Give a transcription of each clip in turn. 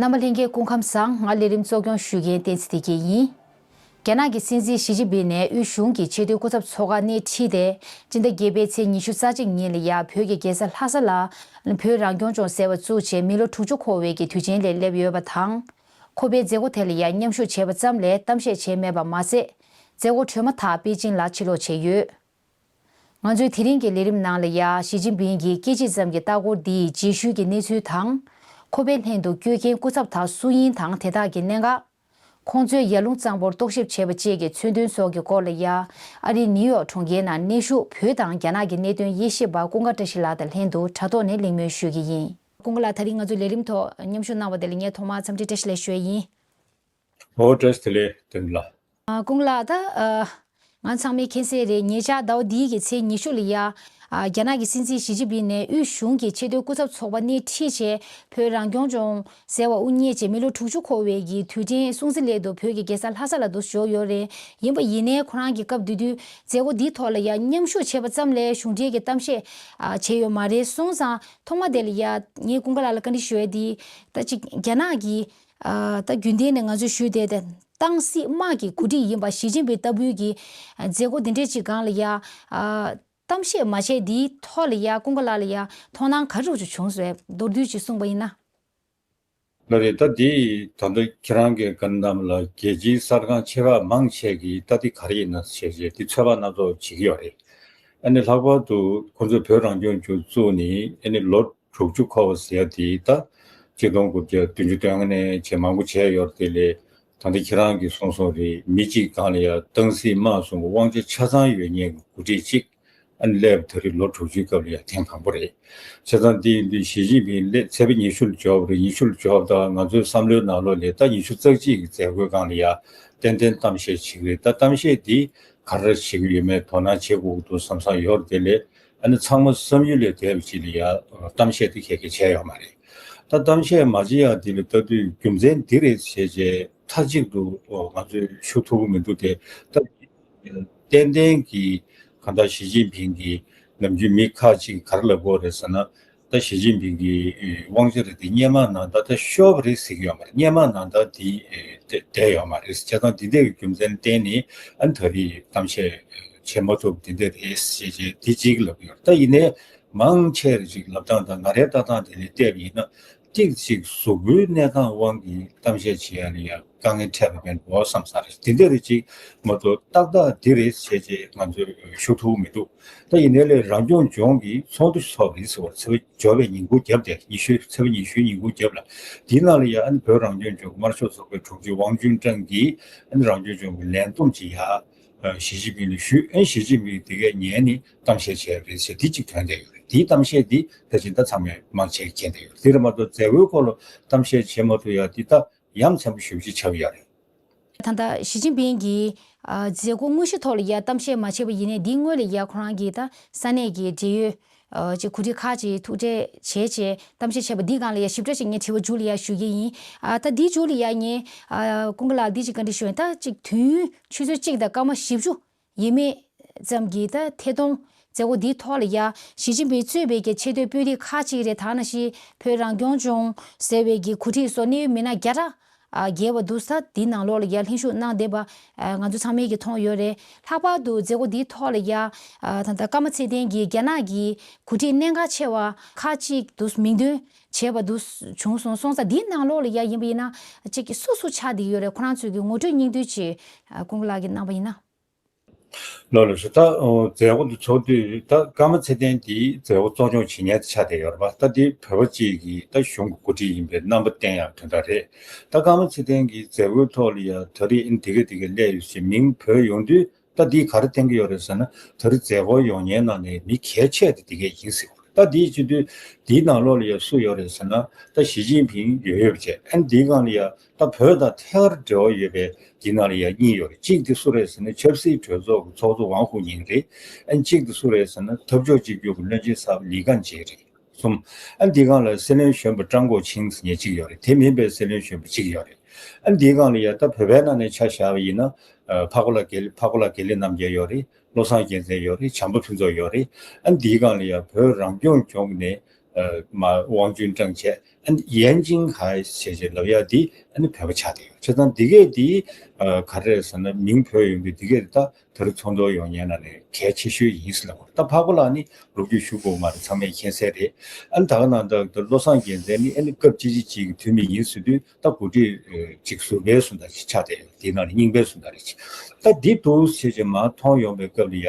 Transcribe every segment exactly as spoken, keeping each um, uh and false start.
རྣམ་པ་ལྷན་རྒྱས་སྐུ་ཁམས་བཟང་། ང་ལས་རིམ་གཙོ་སྐྱོང་ཞུ་མཁན་བསྟན་འཛིན་བདེ་སྐྱིད་ཡིན། རྒྱ་ནག་གི་སྲིད་འཛིན་ཞི་ཅིན་ཕིང་ནས་དབུས་གཞུང་གི་ཆེས་མཐོའི་སྐུ་ཚབ་ཚོགས་ཁག་སྣེ་ཁྲིད་དེ། སྤྱི་ཟླ་བརྒྱད་པའི་ཚེས་ཉི་ཤུ་རྩ་གཅིག་ཉིན་ལ་ཡ་བོད་ཀྱི་རྒྱལ་ས་ལྷ་ས་ལ་བོད་རང་སྐྱོང་ལྗོངས་ཟེར་བ་བཙུགས་བྱས་མི་ལོ་དྲུག་ཅུ་འཁོར་བའི་གི་དུས་ཆེན་ལ་སླེབས་ཡོད་པ་དང་། ཁོ་པའི་མཛད་སྒོ་དེ་ལ་ཡ་མཉམ་ཞུགས་བྱས་པ་ཙམ་ལས་གཏམ་བཤད་བྱས་མེད་པ་མ་ཟད། མཛད་སྒོ་གྲོལ་མ་ཐག་པེ་ཅིང་ལ་ཕྱིར་ལོག་བྱས་ཡོད། ང་ཚོའི་དེ་རིང་གི་ལས་རིམ་ནང་ལ་ཡ་ཞི་ཅིན་ཕིང་གི་སྐད་ཅིག་ཙམ་གྱི་ལྟ་སྐོར་འདིའི་རྗེས་ཤུལ་གྱི་གནས་ཚུལ་དང་། ཁོ་པའི་ལྷན་དུ་བསྐྱོད་མཁན་སྐུ་ཚབ་དང་སུ་ཡིན་དང་དེ་དག་གི་གནད་འགག་ཁོང་ཚོས་ཡར་ཀླུང་གཙང་པོར་རྟོག་ཞིབ་བྱས་པ་བཅས་ཀྱི་མཚོན་དོན་སོགས་ཀྱི་སྐོར་ལ་ཡ། ཨ་རིའི་ནིའུ་ཡོག་གྲོང་ཁྱེར་ནང་གནས་བཞུགས་བོད་དང་རྒྱ་ནག་གི་གནད་དོན་དབྱེ་ཞིབ་པ་ཀུན་དགའ་བཀྲ་ཤིས་ལགས་དང་ལྷན་དུ་དྲ་ཐོག་ནས་གླེང་མོལ་ཞུ་གི་ཡིན། ཀུན་དགའ་ལགས། ད་རིང་ང་ཚོའི་ལས་རིམ་ཐོག་མཉམ་ཞུགས་གནང་བ་དེ་ལ་ངས་ཐོག་མར་འཚམས་འདྲི་བཀྲ་ཤིས་བདེ་ལེགས་ཞུ་ཡ་ཡིན། ཨོ་བཀྲ་ཤིས་བདེ་ལེགས་བསྟན་འཛིན་ལགས། ཨ། ཀུན་ལགས། ད་ཨ། ང་ཚང་མས་མཁྱེན་གསལ་རེད། ཉེ་ཆར་ཟླ་བ་འདིའི་གི་ཚེས་ཉི་ཤུ་ལ་ཡ། ཨ། རྒྱ་ནག་གི་སྲིད་འཛིན་ཞི་ཅིན་ཕིང་ནས་དབུས་གཞུང་གི་ཆེས་མཐོའི་སྐུ་ཚབ་ཚོགས་པ་སྣེ་ཁྲིད་བྱས་བོད་རང་སྐྱོང་ལྗོངས་ཟེར་བ་དབུ་བརྙེས་བྱས་མི་ལོ་དྲུག་ཅུ་འཁོར་བའི་གི་དུས་དྲན་སྲུང་བརྩི་སླད་དུ་བོད་ཀྱི་རྒྱལ་ས་ལྷ་ས་ལ་འདུག་སེ་འབྱོར་ཡོད་རེད། ཡིན་པ་ཡིན་ནའི་ཁོ་རང་གི་སྐབས་དེ་དུས་མཛད་སྒོ་འདིའི་ཐོག་ལ་ཡ་མཉམ་ཞུགས་བྱས་པ་ཙམ་ལས་གཞུང་འབྲེལ་གྱི་གཏམ་བཤད་ཨ། བྱས་ཡོད་མ་རེད། སོང་ཙང་ཐོག་མ་དེ་ལ་ཡ་ངས་ཀུན་དགའ་ལགས་ལ་བཀའ་འདྲི་ཞུ་ཡ་དེ། ད་ཅིག་རྒྱ་ནག་གི་ཨ། ད་རྒྱུན་ལྡན་ནས་ང་ཚོས་ཞུས་བསྡད་དེ། ཏང་སྲིད་དམག་གི་འགོ་ཁྲིད་ཡིན་པ་ཞི་ཅིན་ཕིང་ལྟ་བུའི་གི་མཛད་སྒོ་འདི་འདྲས་ཅིག་སྒང་ལ་ཡ། ཨ། གཏམ་བཤད་མ་བྱས་འདིའི་ཐོག་ལ་ཡ་ཀུན་དགའ་ལགས་ལ་ཡ་མཐོང་སྣང་ག་རེ་ཅིག་བྱུང་སོང་། མདོར་བསྡུས་ཅིག་གསུངས་པ་ཡིན་ན། ལགས་རེད། ད་འདི་ད་ལྟ་ཁྱེད་རང་གིས་ག་རེ་གནང་ལ་རྒྱལ་སྤྱིའི་གསར་ཁང་ཆེ་ཁག་མང་ཆེ་གིས་ད་འདི་ག་རེ་ཡིན་ན་བྱས་རྗེས་འདི་ཚོད་དཔག་སྣ་ཚོགས་བྱེད་ཀྱི་ཡོད་རེད། ཨ་ནི་ལྷག་པར་དུ་ཁོང་ཚོས་བོད་རང་སྐྱོང་ལྗོངས་བཙུགས་ནས་ཨ་ནི་ལོ་དྲུག་ཅུ་འཁོར་བ་ཟེར་ཡ་དེ་ད་ཆིག་སྟོང་དགུ་བརྒྱ་བདུན་ཅུ་དོན་ལྔ་ནས་བྱས་མང་པོ་བྱས་ཡོད་རེད། དེ་ལས་ད་ལྟ་ཁྱེད་རང་གིས་གསུངས་སོང་རེད། མི་གཅིག་སྒང་ལ་ཡ་ཏང་སྲིད་དམག་གསུམ་གྱི་དབང་ཆ་ཆ་ཚང་ཡོད་མཁན་གྱི་འགོ་ཁྲིད་གཅིག་ཨ་ནི་སླེབས་ད་རེས་ལོ་དྲུག་ཅུའི་སྐབས་ལ་ཡ་ཐེངས་དང་པོ་རེད། བྱས་ཙང་དེ་ཡིན་དུས་ཞི་ཅིན་ཕིང་སླེབས་ཚེས་པ་ཉི་ཤུ་ལ་འབྱོར་བ་རེད། ཉི་ཤུ་ལ་འབྱོར་ད་ང་ཚོའི་བསམ་བློའི་ནང་ལོགས་ལ་ད་ཉི་ཤུ་རྩ་གཅིག་གི་མཛད་སྒོའི་སྒང་ལ་ཡ་ཏན་ཏན་གཏམ་བཤད་བྱེད་ཀྱི་རེད། ད་གཏམ་བཤད་འདི་ག་རེ་བྱེད་ཀྱི་ཡོད་མེད་དོ་སྣང་བྱེད་དགོས་ཀྱི་འདུག་བསམ་བསམ་ཡོད་རེད། དེ་ལས་ཨ་ནི་ཚང་མ་བསམ་ཡུལ་ལས་འདས་པ་ཅིག་ལ་ཡ་གཏམ་བཤད་དེ་ག་གེ་བྱས་ཡོད་མ་རེད། ད་གཏམ་བཤད་མ་བྱེད་ཡ་དེ་ལ་ལྟ་དུས་རྒྱུ་མཚན་འདི་རེད་བྱས་རྗེས་མཐའ་གཅིག་ཏུ་ང་ཚོས་ཞུ་ཐུབ་ཀྱི་མི་འདུག་སྟེ། ད་ཏན་ཏན་གྱི་གང་ལྟར་ཞི་ཅིན་ཕིང་གིས་ནམ་རྒྱུན་མི་ཁག་ཅིག་ག་རེ་ལབ་ཀྱི་ཡོད་རེད་ཟེར་ན། ད་ཞི་ཅིན་ཕིང་གི་དབང་ཆ་རེད་དེ་སྔོན་མ་ནང་ད་ལྟ་ཤོར་བ་རེད་ཟེར་གྱི་ཡོད་མ་རེད། སྔོན་མ་ནང་ད་དེ་བསྡད་ཡོད་མ་རེད། བྱས་ཙང་དེ་འདྲའི་རྒྱུ་མཚན་བརྟེན་ནས་ཨ་ནི་ད་རེས་གཏམ་བཤད་བྱེད་མ་ཐུབ་དེ་འདྲ་རེད་ཞེས་བྱས་དེ་གཅིག་ལབ་ཀྱི་ཡོད་རེད། ད་ཡིན་ནའི་མང་ཆེ་རེ་ཅིག་ལབ་སྟངས་དང་ང་རའི་ལྟ་སྟངས་དེ་ལ་བལྟས་པ་ཡིན་ན། ཏིག་ཅིག་གཟུགས་པོའི་གནས་སྟངས་དབང་གིས་གཏམ་བཤད་བྱེད་ཡ་ལ་ཡང་དཀའ་ངལ་འཕྲད་པ་མེད་འགྲོ་བསམ་ས་རེད། དེ་འདྲ་རེ་ཅིག་མ་གཏོགས་ཏག་ཏག་འདི་རེད་ཟེར་བྱས་ང་ཚོས་ཞུ་ཐུབ་མི་འདུག་ད་ཡིན་ནའི་ལས་རང་སྐྱོང་ལྗོངས་ཀྱི་ཚོགས་འདུ་ཚོགས་རེད་ཟེར་བ་ཚེས་པ་འབྱོར་བའི་ཉིན་གུང་རྒྱབ་དེ་ཉི་ཤུ་ཚེས་པ་ཉི་ཤུའི་ཉིན་གུང་རྒྱབ་ལ་དེའི་ནང་ལ་ཡང་ཨ་ནི་བོད་རང་སྐྱོང་ལྗོངས་ཀྱི་དམར་ཤོག་ཚོགས་པའི་དྲུང་ཆེ་ཝང་ཅུན་ཀྲེང་གིས་ཨ་ནི་རང་སྐྱོང་ལྗོངས་ཀྱི་ལས་བསྡོམས་ཅིག་ཡ། ཞི་ཅིན་ཕིང་ལ་ཞུས། ཨེ་ཞི་ཅིན་ཕིང་དེ་གས་ཉན་ནས་གཏམ་བཤད་བྱས་པ་རེད་ཟེར་དེ་གཅིག་ཐོན་བསྡད་ཡོད་རེད། དེའི་གཏམ་བཤད་འདི་ད་ཕྱིན་ད་ཚང་མས་མང་ཆེ་མཁྱེན་བསྡད་ཡོད་རེད། དེ་རེད་མ་གཏོགས་མཛད་སྒོའི་སྐོར་ལ་གཏམ་བཤད་བྱེད་མ་ཐུབ་ཡ་འདི་ད་ཡ་མཚན་པོ་ཞེ་པོ་ཅིག་ཆགས་ཡོད་རེད། ད་ལྟ་ཞི་ཅིན་ཕིང་གིས་ཨ་མཛད་སྒོ་དངོས་གཞི་ཐོག་ལ་ཡ་གཏམ་བཤད་མ་བྱས་པ་ཡིན་ནའི་འདིའི་སྔོན་ལ་ཡ་ཁོ་རང་གིས་ད་ས་གནས་ཀྱི་འབྲེལ་ཡོད་ཨ་ཅིག་གོ་སྒྲིག་ཁག་ཅིག་ཐུག་འཕྲད་བྱས་བྱས་གཏམ་བཤད་བྱས་པ་འདིའི་སྒང་ལ་ཡ་ཞིབ་ཕྲ་ཞིག་ངས་དྲི་བ་མཇུག་ལ་ཡ་ཞུ་གི་ཡིན། ཨ་ད་འདིའི་མཇུག་ལ་ཡ་ངས་ཨ་ཀུན་དགའ་ལགས་འདི་ཅིག་བཀའ་འདྲི་ཞུ་ཡིན། ད་ཅིག་དུས་ཡུན་ཆུ་ཚོད་གཅིག་དང་སྐར་མ་བཞི་བཅུ་ཡས་མས་ཙམ་གྱི་ད་ཐད་གཏོང་མཛད་སྒོ་འདིའི་ཐོག་ལ་ཡ་ཞི་ཅིན་ཕིང་གཙོས་པའི་གི་ཆེས་མཐོའི་དཔོན་རིགས་ཁག་ཅིག་རེད། ད་ནང་བཞིན་བོད་རང་སྐྱོང་ལྗོངས་ཟེར་བའི་གི་གོ་སྒྲིག་སོགས་གནད་ཡོད་མི་སྣ་བརྒྱ་ཕྲག་ཨ་བརྒལ་བ་འདུག་ས་འདི་ནང་ལོགས་ལ་ཡ་ལྷན་ཞུགས་གནང་བསྡད་པ་ཨ་ང་ཚོ་ཚང་མས་གི་མཐོང་ཡོད་རེད། ལྷག་པར་དུ་མཛད་སྒོ་འདིའི་ཐོག་ལ་ཡ་ཨ་ད་ལྟ་ཀརྨ་ཚེ་བརྟན་གྱིས་རྒྱ་ནག་གི་གོ་སྒྲིག་གནད་འགག་ཆེ་བ་ཁག་ཅིག་འདུག་མིང་འདོན་བྱས་པ་འདུག་བྱུང་སོང་། སོང་ཙང་འདིའི་ནང་ལོགས་ལ་ཡ་ཡིན་པ་ཡིན་ན་ཅིག་གི་སུ་སུ་ཆགས་བསྡད་ཡོད་རེད། ཁོ་རང་ཚོའི་གི་ངོ་སྤྲོད་སྙིང་བསྡུས་ཅིག་ཨ་ཀུན་དགའ་ལགས་ཀྱིས་གནང་བ་ཡིན་ན། ལགས་ལགས་སོ། ད་ཨོ་མཛད་སྒོ་འདི་ཚོགས་དུས་ད་ཀརྨ་ཚེ་བརྟན་འདིའི་མཛད་སྒོ་གཙོ་སྐྱོང་བྱེད་མཁན་དེ་ཆགས་བསྡད་ཡོད་རེད་པ། ད་འདི་བོད་པ་གཅིག་གིས་ད་གཞུང་གི་འགོ་ཁྲིད་ཡིན་པའི་རྣམ་པ་བསྟན་ཡག་དོན་དག་རེད། ད་ཀརྨ་ཚེ་བརྟན་གྱི་མཛད་སྒོའི་ཐོག་ལ་ཡ་ད་རེས་ཨིན་དེ་ག་དེ་ག་སླེབས་ཡོད་ཞེས་མིང་བོས་ཡོང་དུས་ད་འདིས་ག་རེ་བསྟན་གྱི་ཡོད་རེད་ཟེར་ན། ད་རེས་མཛད་སྒོ་ཡོང་མཁན་ནང་ནས་མི་གལ་ཆེ་དེ་དེ་གས་ཡིན་ཟེར་བ་རེད། ད་འདིའི་སྤྱི་འཐུས་འདིའི་ནང་ལོགས་ལ་ཡ་སུ་ཡོད་རེད་ཟེར་ན། ད་ཞི་ཅིན་ཕིང་ཡོད་ཡོད་བྱས། ཨ་ནི་འདིའི་སྒང་ལ་ཡ་ད་བོད་དང་ཐད་ཀར་འབྲེལ་བ་ཡོད་པའི་འདི་ནང་ལ་ཡ་གཉིས་ཡོད་རེད། གཅིག་དེ་སུ་རེད་ཟེར་ན་ཆབ་སྲིད་གྲོས་ཚོགས་ཀྱི་ཚོགས་གཙོ་ཝང་ཧུའུ་ཉིང་རེད། ཨ་ནི་གཅིག་དེ་སུ་རེད་ཟེར་ན་འཐབ་ཕྱོགས་གཅིག་གྱུར་གྱི་བློན་ཆེན་གསར་པ་ལི་ཁན་ཆེ་རེད། གསུམ། ཨ་ནི་འདིའི་སྒང་ལ་སྲིད་བློན་གཞོན་པ་ཀྲང་གོ་ཆིང་ཟེར་མཁན་གཅིག་ཡོད་རེད། དེ་མིན་པའི་སྲིད་བློན་གཞོན་པ་གཅིག་ཡོད་རེད། ཨ་ནི་འདིའི་སྒང་ལ་ཡ་ད་བོད་པའི་ནང་ནས་ཆ་བཞག་པ་ཡིན་ན། ཨ་ཕ་གོ་ལ་དགེ་ལེགས་ཕ་གོ་ལ་དགེ་ལེགས་རྣམ་རྒྱལ་ཡོད་རེད། བློ་བཟང་རྒྱལ་མཚན་ཡོད་རེད། བྱམས་པ་ཕུན་ཚོགས་ཡོད་རེད། ཨ་ནི་འདིའི་སྒང་ལ་ཡ་བོད་རང་སྐྱོང་ལྗོངས་ནས་ཨ་མ་ཝང་ཅུན་ཀྲེང་བྱས། ཨ་ནི་ཡན་ཅིང་ཧའེ་ཞེས་བྱས་ལབ་ཡ་འདི་ཨ་ནི་བོད་པ་ཆགས་བསྡད་ཡོད། བྱས་ཙང་འདི་གས་འདི་ཨ་ག་རེ་རེད་ཟེར་ན་མིང་བོད་ཡོང་དུས་འདི་གས་འདི་ད་ད་རུང་ཚོགས་འདུ་ཡོང་མཁན་ནང་ནས་གལ་ཆེ་ཤོས་ཡིན་ཟེར་ལབ་པ་རེད། ད་ཕར་ཁོ་ལ་ནི་ལོ་རྒྱུས་ཞུ་དགོས་མ་རེད། ཚང་མས་མཁྱེན་གསལ་རེད། ཨ་ནི་ད་ག་ནང་ལྟར་བློ་བཟང་རྒྱལ་མཚན་ནི་ཨ་ནི་སྐབས་ཅིག་ཅིག་གི་འཐུས་མི་ཡིན་ཟེར་དུས་ད་འགོ་ཁྲིད་ཅིག་ཟུར་པའི་གསུང་ད་ཅིག་ཆགས་བསྡད་ཡོད། དེའི་ནང་ནས་རྙིང་པའི་གསུང་ད་རེད་ཅིག་ད་འདི་འདུག་ཟེར་བྱས་མར་མཐོང་ཡོང་པའི་སྐབས་ལ་ཡ་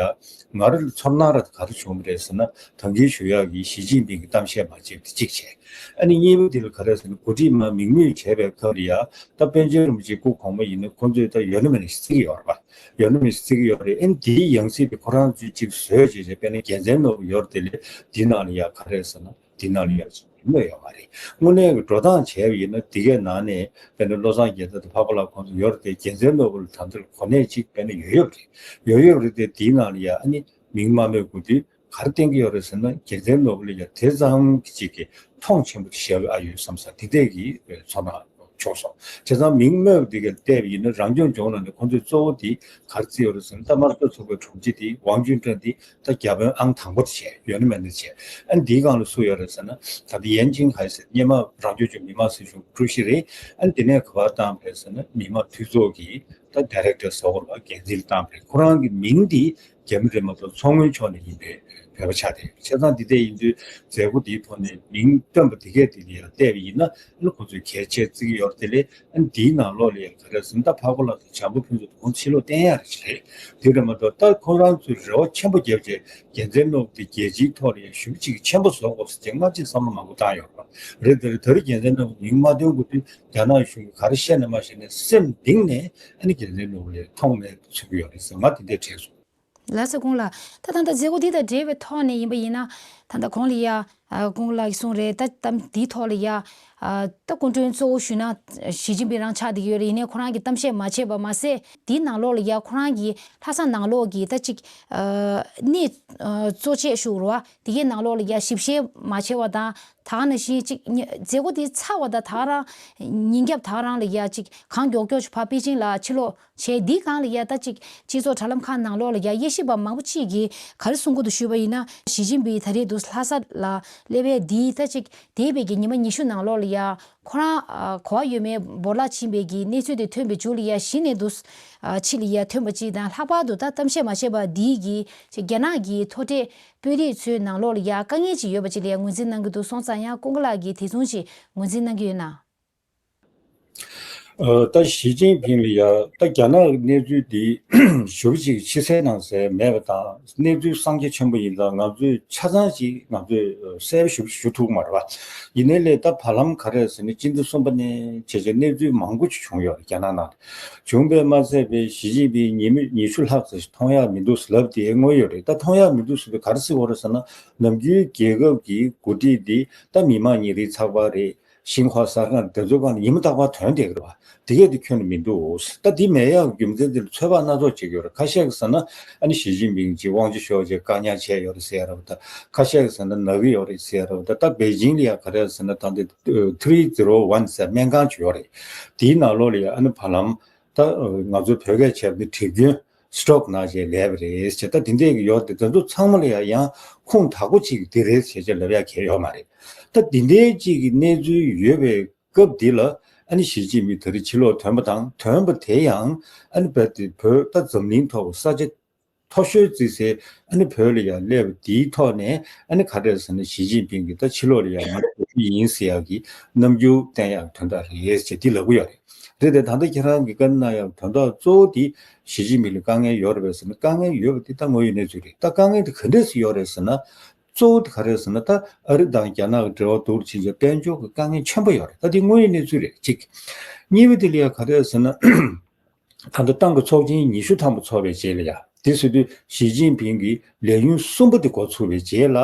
ང་རང་ལ་ཚོར་སྣང་ར་ག་རེ་བྱུང་བ་རེད་ཟེར་ན། ད་གིན་ཞུ་ཡག་གི་ཞི་ཅིན་ཕིང་གི་གཏམ་བཤད་མ་བྱས་པ་དེ་གཅིག་བྱས། ཨ་ནི་གཉིས་པ་དེ་ལ་ག་རེ་ཟེར་ན་འགོ་ཁྲིད་མར་མིང་སྨོས་བྱས་པའི་སྐབས་ལ་ཡ་ད་པཎ་ཆེན་རིན་པོ་ཆེ་སྐུ་གོང་མ་ཡིན་ན་ཁོང་ཚོས་ད་ཡོད་ན་མེད་ན་ཞིག་བརྩི་གི་ཡོད་རེད་པ། ཡོད་ན་མེད་ན་ཞིག་བརྩི་གི་ཡོད་རེད། ཨ་ནི་དེའི་ཡང་སྲིད་དེ་ཁོ་རང་ཚོས་ཅིག་བཟོས་བྱས་བྱས་དཔེར་ན་རྒྱལ་མཚན་ནོར་བུ་ཡོད་རེད་དེ་ལས་འདི་ནང་ལ་ཡ་ག་རེ་ཟེར་ན་འདི་ནང་ལ་ཡ་ཅིག་མི་ཡོད་མ་རེད། དངོས་གནས་ཀྱི་འགྲོ་སྟངས་བྱས་པ་ཡིན་ན་འདི་གའི་ནང་ནས་དཔེར་ན་བློ་བཟང་རྒྱལ་མཚན་དང་ཕ་ཁོ་ལ་ཁོང་ཚོ་ཡོད་རེད་དེ། རྒྱལ་མཚན་ནོར་བུ་ལ་ད་ལྟ་གོ་གནས་གཅིག་དཔེར་ན་ཡོད་ཡོད་རེད། ཡོད་ཡོད་རེད་དེ། དེའི་ནང་ལ་ཡ་ཨ་ནི་མིང་མ་སྨོས་དགོས་དུས་ག་རེ་བསྟན་གྱི་ཡོད་རེད་ཟེར་ན། རྒྱལ་མཚན་ནོར་བུ་ལ་ཡ་དེ་ཙམ་གྱི་ཅིག་གི་མཐོང་ཆེན་པོ་བྱེད་ཡ་ཡོད་བསམ་ས་དེ་འདྲས་ཀྱི་ཚོར་སྣང་བྱུང་སོང་། བྱས་ཙང་མིང་སྨོས་པ་དེ་ག་བལྟས་པ་ཡིན་ན་རང་སྐྱོང་ལྗོངས་ནང་ནས་ཁོང་ཚོས་གཙོ་བོ་དེ་ག་རེ་བརྩི་ཡོད་རེད་ཟེར་ན། ད་དམར་ཤོག་ཚོགས་པའི་དྲུང་ཆེ་དེ་ཝང་ཅུན་ཀྲེང་དེ་ད་བརྒྱ་དཔོན་ཨང་དང་པོ་དེ་བྱས། ཡོད་ན་མེད་ན་བྱས། ཨ་ནི་འདིའི་སྒང་ལ་སུ་ཡོད་རེད་ཟེར་ན། ད་ལྟ་ཡན་ཅིང་ཧའེ་ཟེར་སྔོན་མ་རང་སྐྱོང་ལྗོངས་མི་དམངས་སྲིད་གཞུང་ཀྲུའུ་ཞི་རེད། ཨ་ནི་དེ་ནས་ག་པར་བཏང་བ་རེད་ཟེར་ན། མི་དམངས་འཐུས་ཚོགས་ཀྱི་ད་ཌའི་རེག་ཊར་ཟེར་བ་ལ་འགན་འཛིན་བཏང་བ་རེད། ཁོ་རང་གི་མིང་དེ་རྒྱ་མི་རེད་མ་གཏོགས་མཚོ་སྔོན་ཕྱོགས་ནས་ཡིན་པའི་བོད་པ་ཆགས་བསྡད་ཡོད། བྱས་ཙང་འདི་ལྟ་ཡིན་དུས་མཛད་སྒོ་འདིའི་ཐོག་ནས་མིང་བཏོན་པ་འདི་གས་དེ་ལ་ཡང་བལྟས་པ་ཡིན་ན། ཨ་ནི་ཁོ་ཚོས་གལ་ཆེར་བརྩི་གི་ཡོད་རེད། དེ་ལས་ཨ་ནི་འདིའི་ནང་ལོགས་ལ་ཡང་ག་རེ་ཟེར་ན། ད་ཕ་ཁོ་ལ་དང་བྱམས་པ་ཕུན་ཚོགས་དང་ཁོང་ཕྱི་ལོགས་བསྟན་ཡག་རེད་ཅིག་རེད། དེ་རེད་མ་གཏོགས་ད་ཁོ་རང་ཚོས་རེ་བ་ཆེན་པོ་བརྒྱབ་བྱས་རྒྱལ་མཚན་ནོར་བུ་དེ་རྒྱལ་སྤྱིའི་ཐོག་ལ་ཡང་ཞེ་པོ་ཅིག་ཆེན་པོ་བཟོ་དགོས་ཟེར་བྱས་སྔ་ཕྱི་བསམ་བློ་མང་པོ་བཏང་ཡོད་རེད། རེད། དེ་རེད། ད་རེས་རྒྱལ་མཚན་ནོར་བུ་མིང་མ་བཏོན་དགོས་དུས་རྒྱ་ནག་གཞུང་གིས་ག་རེ་བཤད་ན་མ་ཤེས་ནས་སེམས་གཏིང་ནས་ཨ་ནི་རྒྱལ་མཚན་ནོར་བུ་ལ་མཐོང་མེད་དུ་མཚོན་གྱི་ཡོད་རེད་ཟེར། ང་དེ་འདྲས་དྲན་སོང་། ལགས་སོ། དགུང་ལགས། ད་ད་ལྟ་མཛད་སྒོ་འདི་དང་འབྲེལ་བའི་ཐོག་ནས་ཡིན་པ་ཡིན་ན། ད་ལྟ་གོང་ལ་ཡ་ཨ་དགུང་ལགས་ཀྱིས་གསུངས་རེད། ད་ད་འདིའི་ཐོག་ལ་ཡ་ཨ་ད་སྐུ་མགྲོན་གཙོ་བོ་ཞུས་ན་ཞི་ཅིན་ཕིང་རང་ཆགས་བསྡད་ཀྱི་ཡོད་རེད། ཡིན་ནའི་ཁོ་རང་གིས་གཏམ་བཤད་མ་བྱས་པ་མ་ཟད། འདིའི་ནང་ལོགས་ལ་ཡ་ཁོ་རང་གིས་ལྷ་ས་ནང་ལོགས་ཀྱི་ད་ཅིག་ཨ་གནས་ཨ་གཙོ་བྱས་ཞུ་རོགས། དེ་གའི་ནང་ལོགས་ལ་ཡ་ཞིབ་བཤེར་མ་བྱས་པ་དང་། ད་ག་ནང་བཞིན་ཅིག་ཉ་མཛད་སྒོ་དེ་ཚར་བ་དང་ད་ག་རང་ཉིན་རྒྱབ་ད་ག་རང་ལ་ཡ་ཅིག་གང་མགྱོགས་མགྱོགས་ཅིག་ཕར་པེ་ཅིང་ལ་ཕྱིར་ལོག་བྱས། འདིའི་སྒང་ལ་ཡ་ད་ཅིག་སྤྱི་ཚོགས་དྲ་ལམ་ཁག་ནང་ལོགས་ལ་ཡ་དབྱེ་ཞིབ་པ་མང་པོ་ཅིག་གིས་ག་རེ་གསུང་གི་འདུག་ཞུས་པ་ཡིན་ན། ཞི་ཅིན་ཕིང་ད་རེས་འདུག་ལྷ་ས་ལ་སླེབས་པའི་འདིའི་ད་ཅིག་འདས་པའི་གི་ཉི་མ་ཉི་ཤུ་ནང་ལོགས་ལ་ཡ་ཁོ་རང་ཨ་གོ་བ་ཡོད་མེད་བོར་བརླག་ཕྱིན་པའི་གི་གནས་ཚུལ་དེ་ཐོན་པའི་མཇུག་ལ་ཡ་གཞི་ནས་འདུག་ཨ་ཕྱི་ལ་ཡ་ཐོན་པ་ཅིག་དང་། ལྷག་པར་དུ་ད་གཏམ་བཤད་མ་བྱས་པ་འདིའི་གི་ཅིག་རྒྱ་ནག་གི་མཐོ་གྲས་དཔོན་རིགས་ཚོའི་ནང་ལོགས་ལ་ཡ་དཀའ་ངལ་ཅིག་ཡོད་པ་ཅིག་ལ་ཡ་ངོས་འཛིན་གནང་གི་འདུག་སོང་ཙང་ཡང་ཀུན་དགའ་ལགས་ཀྱིས་དེ་མཚུངས་ཅིག་ངོས་འཛིན་གནང་གི་ཡོད་ན། ཨ་ད་ཞི་ཅིན་ཕིང་ལ་ཡ་ད་རྒྱ་ནག་གི་གནས་ཚུལ་འདི་ཞེ་པོ་ཅིག་ཕྱི་གསལ་ནང་གསལ་མེད་པ་དང་། གནས་ཚུལ་གསང་རྒྱ་ཆེན་པོ་ཡིན་ཙང་ང་ཚོས་ཆ་ཚང་ཅིག་ང་ཚོས་གསལ་པོ་ཞེ་པོ་ཞུ་ཐུབ་ཀྱི་མ་རེད་པ། ཡིན་ནའི་ལས་ད་བར་ལམ་ག་རེ་ཟེར་ན། སྤྱི་ཟླ་གསུམ་པ་ནས་བྱས་བྱས་གནས་ཚུལ་མང་པོ་ཅིག་བྱུང་ཡོད་རེད། རྒྱ་ནག་ནང་ལ་བྱུང་བས་མ་ཚད་པའི་ཞི་ཅིན་ཕིང་ཉི་མ་ཉི་ཤུ་ལྷག་ཙམ་ཞིག་མཐོང་ཡག་མི་འདུག་ཟེར་ལབ་དེ་དངོས་ཡོད་རེད། ད་མཐོང་ཡག་མི་འདུག་ཟེར་དུས་ག་རེ་ཟེར་དགོས་རེད་ཟེར་ན། ནམ་རྒྱུན་རྒྱལ་ཁབ་ཀྱི་འགོ་ཁྲིད་འདི་ད་མི་དམངས་ཉིན་རེའི་ཚགས་པར་རེད། ཤིན་ཧྭ་གསར་ཁང་དེ་ཚོའི་སྒང་ལ་ཉི་མ་རྟག་པར་ཐོན་བསྡད་ཀྱི་རེད་པ། དེ་གས་དེ་ཁྱོན་ནས་མི་འདུག་ད་འདི་མེད་ཡག་རྒྱུ་མཚན་འདི་ལ་ཚོད་དཔག་སྣ་ཚོགས་བྱེད་ཀྱི་ཡོད་རེད། ཁ་ཤས་ཀྱིས་ཟེར་ན་ཨ་ནི་ཞི་ཅིན་ཕིང་གིས་དབང་ཆ་ཤོར་བྱས་བཀག་ཉར་བྱས་ཡོད་རེད་ཟེར་ཡ་རེད་པ། ད་ཁ་ཤས་ཀྱིས་ཟེར་ན་ན་གི་ཡོད་རེད་ཟེར་ཡ་རེད་པ། ད་ད་པེ་ཅིང་ལ་ཡ་ག་རེ་ཟེར་ན། ད་འདི་three zero one ཟེར་སྨན་ཁང་ཅིག་ཡོད་རེད། དེའི་ནང་ལོགས་ལ་ཡ་ཨ་ནི་བར་ལམ་ད་ང་ཚོ་བོད་སྐད་བྱས་པ་ནི་དྲེག་སྐྱོན་སི་ཊོག་ན་བྱས་ལས་པ་རེད་ཟེར། ད་དེ་འདྲས་ཀྱི་ཡོད་རེད། དེ་ཚོ་ཚང་མ་ལ་ཡ་ཡང་ཁུངས་དག་པོ་གཅིག་འདི་རེད་ཟེར་བྱས་ལབ་ཡ་གང་ཡང་ཡོད་མ་རེད། ད་དེ་འདྲའི་གཅིག་གི་གནས་ཚུལ་ཡོད་པའི་སྐབས་འདི་ལ་ཨ་ནི་ཞི་ཅིན་ཕིང་ད་རེས་ཕྱིར་ལོག་ཐོན་པ་དང་། ཐོན་པ་དེ་ཡང་ཨ་ནི་རྦད་དེ་བོད་ད་འཛམ་གླིང་ཐོག་ས་ཆ་མཐོ་ཤོས་བརྩི་སའི་ཨ་ནི་བོད་ལ་ཡང་སླེབས་པ་འདིའི་ཐོག་ནས་ཨ་ནི་ག་རེ་ཟེར་ན། ཞི་ཅིན་ཕིང་གིས་ད་ཕྱིར་ལོག་ལ་ཡང་ང་ཚོ་ཡིན་ཟེར་ཡག་གི་རྣམ་འགྱུར་བསྟན་ཡག་དོན་དག་རེད་ཟེར་འདི་ལབ་ཀྱི་ཡོད་རེད། རེད་དེ། ད་ལྟ་ཁྱེད་རང་གིས་བཀའ་གནང་ཡག་དོན་དག་གཙོ་བོ་དེ་ཞི་ཅིན་ཕིང་ལ་དཀའ་ངལ་ཡོད་རེད་པས་ཟེར་ན། དཀའ་ངལ་ཡོད་པ་དེ་ད་དངོས་ཡོད་གནས་ཚུལ་རེད། ད་དཀའ་ངལ་དེ་ག་འདྲས་སེ་ཡོད་རེད་ཟེར་ན། གཙོ་བོ་དེ་ག་རེ་ཟེར་ན། ད་ཨ་རི་དང་རྒྱ་ནག་གི་འབྲེལ་བ་སྡུག་རུ་ཕྱིན་བྱས་དཔལ་འབྱོར་གྱི་དཀའ་ངལ་ཆེན་པོ་ཡོད་རེད། ད་དེ་དངོས་ཡོད་གནས་ཚུལ་རེད་གཅིག་གཉིས་པ་དེ་ལ་ཡ་ག་རེ་ཟེར་ན། ད་ལྟ་ཏང་གི་ཚོགས་ཆེན་ཉི་ཤུ་ཐམ་པ་ཚོགས་པའི་རྗེས་ལ་ཡ། དེ་ཟེར་དུས་ཞི་ཅིན་ཕིང་གིས་ལས་ཡུན་གསུམ་པ་དེ་འགོ་ཚུགས་པའི་རྗེས་ལ།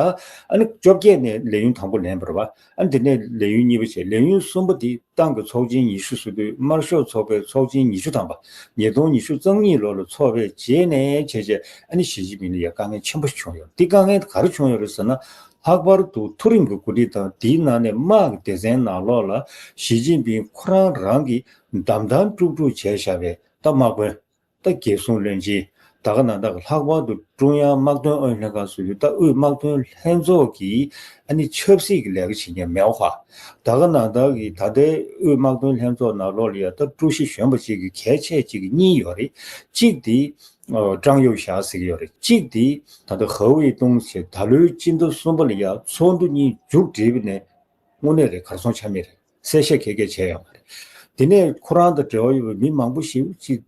ཨ་ནི་བཅོ་བརྒྱད་ནས་ལས་ཡུན་དང་པོ་ལེན་པ་རེད་པ། ཨ་ནི་དེ་ནས་ལས་ཡུན་གཉིས་པ་བྱས། ལས་ཡུན་གསུམ་པ་དེ་ཏང་གི་ཚོགས་ཆེན་ཉི་ཤུ་ཟེར་དུས་དམར་ཤོག་ཚོགས་པའི་ཚོགས་ཆེན་ཉི་ཤུ་ཐམ་པ་ཉིས་སྟོང་ཉི་ཤུ་རྩ་གཉིས་ལོ་ལ་ཚོགས་པའི་རྗེས་ནས་བྱས་བྱས། ཨ་ནི་ཞི་ཅིན་ཕིང་ལ་ཡ་དཀའ་ངལ་ཆེན་པོ་ཞིག་བྱུང་ཡོད། དེ་དཀའ་ངལ་དེ་ག་རེ་བྱུང་ཡོད་རེད་ཟེར་ན། ལྷག་པར་དུ་མཐོ་རིམ་གྱི་འགོ་ཁྲིད་དང་དེའི་ནང་ནས་དམག་གི་སྡེ་ཚན་ནང་ལོགས་ལ་ཞི་ཅིན་ཕིང་ཁོ་རང་རང་གིས་བདམས་ཐོན་དཀྲུག་དཀྲུག་བྱས་བཞག་པའི་ད་དམག་དཔོན། ད་རྒྱལ་སྲུང་བློན་ཆེན། ད་ག་ནང་བཞིན་ལྷག་པར་དུ་ཀྲུང་དབྱང་དམག་དོན་ཨུ་ཡོན་ལྷན་ཁང་ཟེར་དུས་ད་དབུས་དམག་དོན་ལྷན་ཚོགས་ཀྱི་ཨ་ནི་ཆབ་སྲིད་ཀྱི་ལས་ཀ་བྱེད་མཁན་མེད་པ། ད་ག་ནང་བཞིན་གྱི་ད་ལྟའི་དབུས་དམག་དོན་ལྷན་ཚོགས་ནང་ལོགས་ལ་ཡ་ད་ཀྲུའུ་ཞི་གཞོན་པ་གཅིག་གི་གལ་ཆེ་གཅིག་གི་གཉིས་ཡོད་རེད། གཅིག་དེ་ཀྲང་ཡོ་ཞའོ་ཟེར་གྱི་ཡོད་རེད། གཅིག་དེ་ད་ལྟ་ཧའོ་ཝེ་ཏུང་ཟེར། ད་ལོའི་སྤྱི་ཟླ་གསུམ་པ་ལ་ཡ་ཚོགས་འདུ་གཉིས་མཇུག་བསྒྲིལ་བ་ནས་དངོས་གནས་རེད། གར་སོང་ཆ་མེད་རེད། གསལ་བཤད་ག་གེ་བྱས་ཡོད་མ་རེད། དེ་ནས་ཁོ་རང་དང་འབྲེལ་བ་ཡོད་པའི་མི་མང་པོ་ཞིག་ཅིག་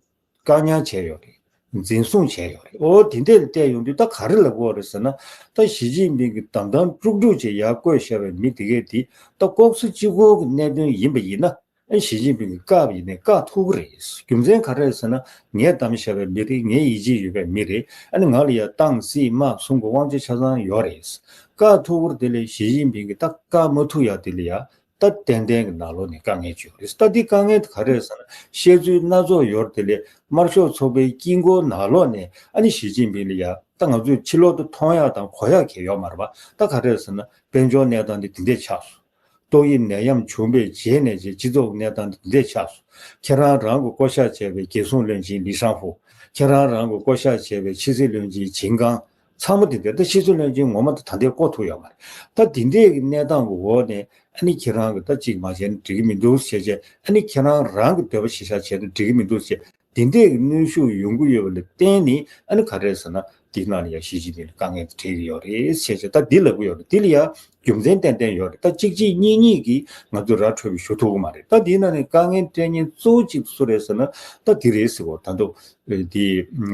བཀག་ཉར་བྱས་ཡོད་རེད། འཛིན་བཟུང་བྱས་ཡོད་རེད། ཨོ་དེ་འདྲ་ལ་བལྟས་ཡོང་དུས་ད་ག་རེ་ལབ་དགོས་རེད་ཟེར་ན། ད་ཞི་ཅིན་ཕིང་གིས་དམ་དམ་དཀྲུག་དཀྲུག་བྱས་ཡར་བཀོད་བཞག་པའི་མི་དེ་གས་དེ་ད་ལྐོག་ཟ་གཅིག་པོ་གི་གནད་དོན་ཡིན་པ་ཡིན་ན། ཨ་ཞི་ཅིན་ཕིང་གིས་བཀག་པ་ཡིན་ནའི་བཀག་ཐུབ་ཀྱི་རེད། རྒྱུ་མཚན་ག་རེ་རེད་ཟེར་ན། ངས་བདམས་བཞག་པའི་མི་རེད། ངའི་ཡིད་ཆེས་ཡོད་པའི་མི་རེད། ཨ་ནི་ང་ལ་ཡ་ཏང་སྲིད་དམག་གསུམ་གྱི་དབང་ཆ་ཆ་ཚང་ཡོད་རེད། བཀག་ཐུབ་ཀྱི་རེད། དེ་ལས་ཞི་ཅིན་ཕིང་གིས་ད་བཀག་མ་ཐུབ་ཡ་དེ་ལ་ཡ། ད་ཏན་ཏན་གྱི་ནང་ལོགས་ནས་དཀའ་ངལ་ཅིག་ཡོད་རེད། ད་འདི་དཀའ་ངལ་དེ་ག་རེ་རེད་ཟེར་ན། བཤད་ཚུལ་སྣ་ཚོགས་ཡོད་རེད། དེ་ལས་དམར་ཤོག་ཚོགས་པའི་དཀྱིལ་འཁོར་ནང་ལོགས་ནས་ཨ་ནི་ཞི་ཅིན་ཕིང་ལ་ཡ་ད་ང་ཚོས་ཕྱི་ལོག་ཏུ་མཐོང་ཡག་དང་གོ་ཡག་གང་ཡང་ཡོད་མ་རེད་པ། ད་ག་རེ་རེད་ཟེར་ན། དཔལ་འབྱོར་གནས་སྟངས་འདི་འདི་འདྲས་ཆགས་སོང་། ཏོག་དབྱིབས་ནད་ཡམས་བྱུང་བའི་རྗེས་ནས་ཀྱི་སྤྱི་ཚོགས་གནས་སྟངས་འདི་འདི་འདྲས་ཆགས་སོང་། ཁྱེད་རང་རང་གི་བསྐོ་བཞག་བྱས་པའི་རྒྱལ་སྲུང་བློན་ཆེན་ལི་ཧྲང་ཧྥུ། ཁྱེད་རང་རང་གི་བསྐོ་བཞག་བྱས་པའི་ཕྱི་སྲིད་བློན་ཆེན་ཆིན་ཀང་། ཚང་མ་དེ་འདྲ། ད་ཕྱི་སྲིད་བློན་ཆེན་ངོ་མ་ད་ད་ལྟའི་བསྐོ་ཐུབ་ཡོད་མ་རེད། ད་དེ་འདྲའི་གི་གནས་སྟངས་ཀྱི་འོག་ནས་ཨ་ནི་ཁྱེད་རང་གི་ད་གཅིག་མ་བྱས་ན་འགྲིག་གི་མི་འདུག་བྱས་བྱས། ཨ་ནི་ཁྱེད་རང་རང་གི་འདོད་པ་གཞིར་བཞག་བྱས་ན་འགྲིག་གི་མི་འདུག་བྱས། དེ་འདྲའི་གི་གནོན་ཤུགས་ཡོང་གི་ཡོད་པ་ལ་བརྟེན་ནས་ཨ་ནི་ག་རེ་རེད་ཟེར་ན། དེའི་ནང་ལ་ཡང་ཞི་ཅིན་ཕིང་ལ་དཀའ་ངལ་དེ་འཕྲད་ཀྱི་ཡོད་རེད་བྱས་བྱས། ད་འདི་ལབ་གི་ཡོད་རེད། འདི་ལ་ཡང་རྒྱུ་མཚན་ཏན་ཏན་ཡོད་རེད། ད་གཅིག་གཅིག་གཉིས་གཉིས་ཀྱིས་ང་ཚོ་ར་འཕྲོད་པའི་ཞུ་ཐུབ་ཀྱི་མ་རེད། ད་དེའི་ནང་ནས་དཀའ་ངལ་འཕྲད་མཁན་གཙོ་བོ་གཅིག་སུ་རེད་ཟེར་ན། ད་འདི་རེད་ཟེར་གོ། ད་དུང་དེ་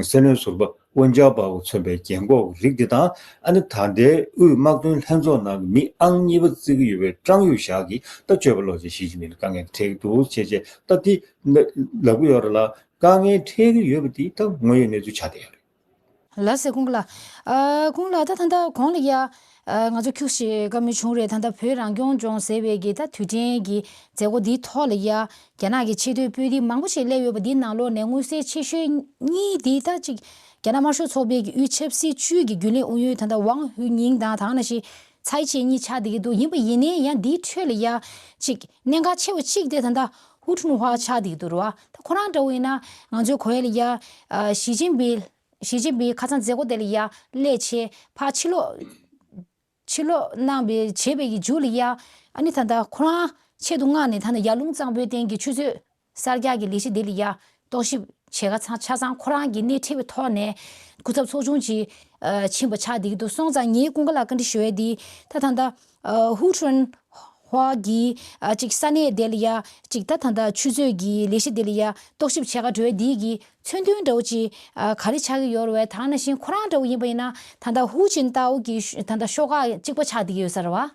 སྲིད་བློན་ཟུར་པ་ཝུན་ཅཱ་པའོ་མཚོན་པའི་རྒན་གོག་རིགས་དེ་དང་། ཨ་ནི་ད་ལྟའི་དབུས་དམག་དོན་ལྷན་ཚོགས་ནང་གི་མི་ཨང་གཉིས་པ་བརྩི་གི་ཡོད་པའི་ཀྲང་ཡུ་ཞའོ་གིས་ད་སྤྱོད་པ་ལོག་བྱས་ཞི་ཅིན་ཕིང་ལ་དཀའ་ངལ་འཕྲད་ཀྱི་འདུག་བྱས་བྱས། ད་འདི་ལབ་གི་ཡོད་རེད་ལ། དཀའ་ངལ་འཕྲད་ཀྱི་ཡོད་པ་འདི་ད་དངོས་ཡོད་གནས་ཚུལ་ཆགས་བསྡད་ཡོད་རེད། ལགས་སེ། ཁོང་ལགས། ཨ། ཁོང་ལགས། ད་ད་ལྟ་གོང་ལ་ཡ། ཨ། ང་ཚོ་ཁྱུག་ཤིག་བཀའ་མོལ་བྱུང་རེད། ད་ལྟ་བོད་རང་སྐྱོང་ལྗོངས་ཟེར་བའི་གི་ད་དུས་དྲན་གྱི་མཛད་སྒོ་འདིའི་ཐོག་ལ་ཡ། རྒྱ་ནག་གི་ཆེས་མཐོའི་དཔོན་རིགས་མང་པོ་ཞིག་སླེབས་ཡོད་པ་འདིའི་ནང་ལོགས་ནས་མངོན་གསལ་ཆེ་ཤོས་གཉིས་འདི་ད་གཅིག་རྒྱ་ནག་དམར་ཤོག་ཚོགས་པའི་གི་དབུས་ཆབ་སྲིད་ཅུས་ཀྱི་རྒྱུན་ལས་ཨུ་ཡོན་ད་ལྟ་ཝང་ཧུའུ་ཉིང་དང་། དེ་ནང་བཞིན་ཚའེ་ཆི་གཉིས་ཆགས་བསྡད་ཀྱི་འདུག་ཡིན་པ་ཡིན་ནའི་ཡང་འདིའི་ཁྲོད་ལ་ཡ་གཅིག་གནད་འགག་ཆེ་བ་གཅིག་དེ་ད་ལྟ་ཧུའུ་ཁྲུན་ཧྭ་ཆགས་བསྡད་ཀྱི་འདུག་རེད་པ། ད་ཁོ་རང་འདྲ་བོ་ཡིན་ན་ང་ཚོའི་གོ་ཡ་ལ་ཡ། ཨ། ཞི་ཅིན་ཕིང་། ཞི་ཅིན་ཕིང་ཁ་སང་མཛད་སྒོ་དེ་ལ་ཡ་སླེབས་བྱས་ཕར་ཕྱིར་ལོག་ཕྱིར་ལོག་གནང་བའི་བྱས་པའི་གི་མཇུག་ལ་ཡ། ཨ་ནི་ད་ལྟ་ཁོ་རང་ཆེད་དུ་མངགས་ནས་ད་ལྟ་ཡར་ཀླུང་གཙང་པོའི་སྟེང་གི་ཆུ་མཛོད་གསར་རྒྱག་གི་ལས་གཞི་དེ་ལ་ཡ་རྟོག་ཞིབ་བྱེད་ག་ཚང་ཆ་ཚང་ཁོ་རང་གིས་སྣེ་ཁྲིད་པའི་ཐོག་ནས་སྐུ་ཚབ་ཚོགས་ཆུང་ཅིག་ཨ། ཕྱིན་པ་ཆགས་བསྡད་ཀྱི་འདུག་སོང་ཙང་ངས་ཀུན་དགའ་ལགས་བཀའ་འདྲི་ཞུ་ཡས་འདི་ད་ད་ལྟ་ཨ། ཧུའུ་ཁྲུན་ཧྭ་གིས་ཨ། ཅིག་ས་གནས་དེ་ལ་ཡ་ཅིག་ད་ད་ལྟ་ཆུ་མཛོད་ཀྱི་ལས་གཞི་དེ་ལ་ཡ་རྟོག་ཞིབ་བྱེད་ག་འགྲོ་ཡས་འདི་གི་མཚོན་དོན་འདྲ་བོ་ཅིག་ཨ། ག་རེ་ཆགས་ཀྱི་ཡོད་རེད་པས། དེ་ནང་བཞིན་ཁོ་རང་འདྲ་བོ་ཡིན་པ་ཡིན་ན་ད་ལྟ་ཧུའུ་ཅིན་ཏའོ་གི་ཤོ་ད་ལྟ་ཤོག་ཁག་གཅིག་པ་ཆགས་བསྡད་ཀྱི་ཡོད་ས་རེད་པ།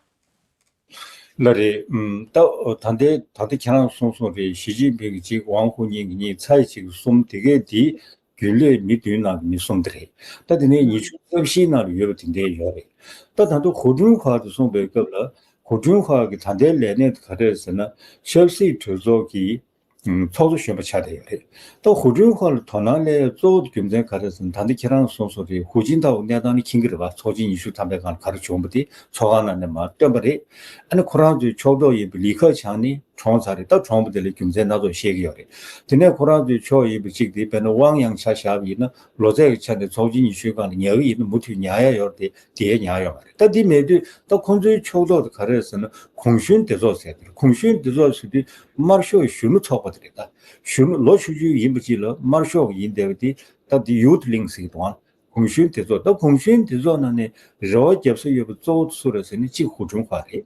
ལགས་རེད། ཨུམ། ད་ད་ལྟའི་ད་ལྟ་ཁྱེད་རང་གསུངས་སོང་རེད། ཞི་ཅིན་ཕིང་གི་གཅིག་ཝང་ཧུའུ་ཉིང་གི་གཉིས། ཚའེ་ཆི་གི་གསུམ། དེ་གས་དེ་རྒྱུན་ལས་མི་བདུན་ནང་གི་མི་གསུམ་དེ་རེད། ད་དེ་ནས་ཉི་ཤུ་རྩ་བཞིའི་ནང་ལ་ཡོད་པ་དེ་འདྲས་ཡོད་རེད། ད་ད་ལྟ་ཧུའུ་ཁྲུན་ཧྭ་དེ་གསུངས་པའི་སྐབས་ལ། ཧུའུ་ཁྲུན་ཧྭ་གི་ད་ལྟའི་ལས་གནས་དེ་ག་རེ་རེད་ཟེར་ན། ཆབ་སྲིད་གྲོས་ཚོགས་ཀྱི་ཚོགས་གཙོ་གཞོན་པ་ཆགས་བསྡད་ཡོད་རེད། ད་ཧུའུ་ཁྲུན་ཧྭ་ལ་དོ་སྣང་སླེབས་ཡ་གཙོ་བོ་དེ་རྒྱུ་མཚན་ག་རེ་ཟེར་ན། ད་ལྟ་ཁྱེད་རང་གསུངས་སོང་རེད། ཧུའུ་ཅིན་ཐའོ་གནས་སྟངས་ནི་མཁྱེན་གྱི་རེད་པ། ཚོགས་ཆེན་ཉི་ཤུ་ཐམ་པའི་སྒང་ལ་ག་རེ་བྱུང་བ་དེ་ཚོགས་ཁང་ནང་ནས་མར་བཏོན་པ་རེད། ཨ་ནི་ཁོ་རང་ཚོའི་ཕྱོགས་གཏོགས་ཡིན་པ་ལི་ཁེ་ཆང་ནི་གྲོངས་ཚར་རེད། ད་གྲོངས་པ་དེ་ལ་རྒྱུ་མཚན་སྣ་ཚོགས་བཤད་ཀྱི་ཡོད་རེད། དེ་ནས་ཁོ་རང་ཚོའི་ཕྱོགས་ཡིན་པ་གཅིག་དེ་དཔེར་ན་ཝང་དབྱང་ཆ་བཞག་པ་ཡིན་ན། ལོ་ཚད་ཀྱི་ཆ་ནས་ཚོགས་ཆེན་ཉི་ཤུའི་སྒང་ལ་ཉར་གི་ཡིན་ན་མུ་མཐུད་ཉར་ཡ་ཡོད་རེད་དེ། དེ་ཉར་ཡོད་མ་རེད། ད་དེ་མེད་དུས་ད་ཁོང་ཚོའི་ཕྱོགས་གཏོགས་དེ་ག་རེ་རེད་ཟེར་ན། གུང་གཞོན་སྡེ་ཚོགས་ཟེར་དེ་རེད། གུང་གཞོན་སྡེ་ཚོགས་ཟེར་དུས་དམར་ཤོག་གཞོན་ནུ་ཚོགས་པ་དེ་རེད། ད་གཞོན་ནུ་ལོ་ཆུང་ཆུང་ཡིན་པ་ཅིག་ལ་དམར་ཤོག་གི་ཡིན་བསྡད་པ་དེ་ད་དེ་ཡུ་ཐི་ཝིང་ཟེར་གི་འདུག་ཨང་། གུང་གཞོན་སྡེ་ཚོགས། ད་གུང་གཞོན་སྡེ་ཚོགས་ནང་ནས་རེ་བ་རྒྱབ་ས་ཡོད་པ་གཙོ་བོ་སུ་རེད་ཟེར་ན། གཅིག་ཧུའུ་ཁྲུན་ཧྭ་རེད།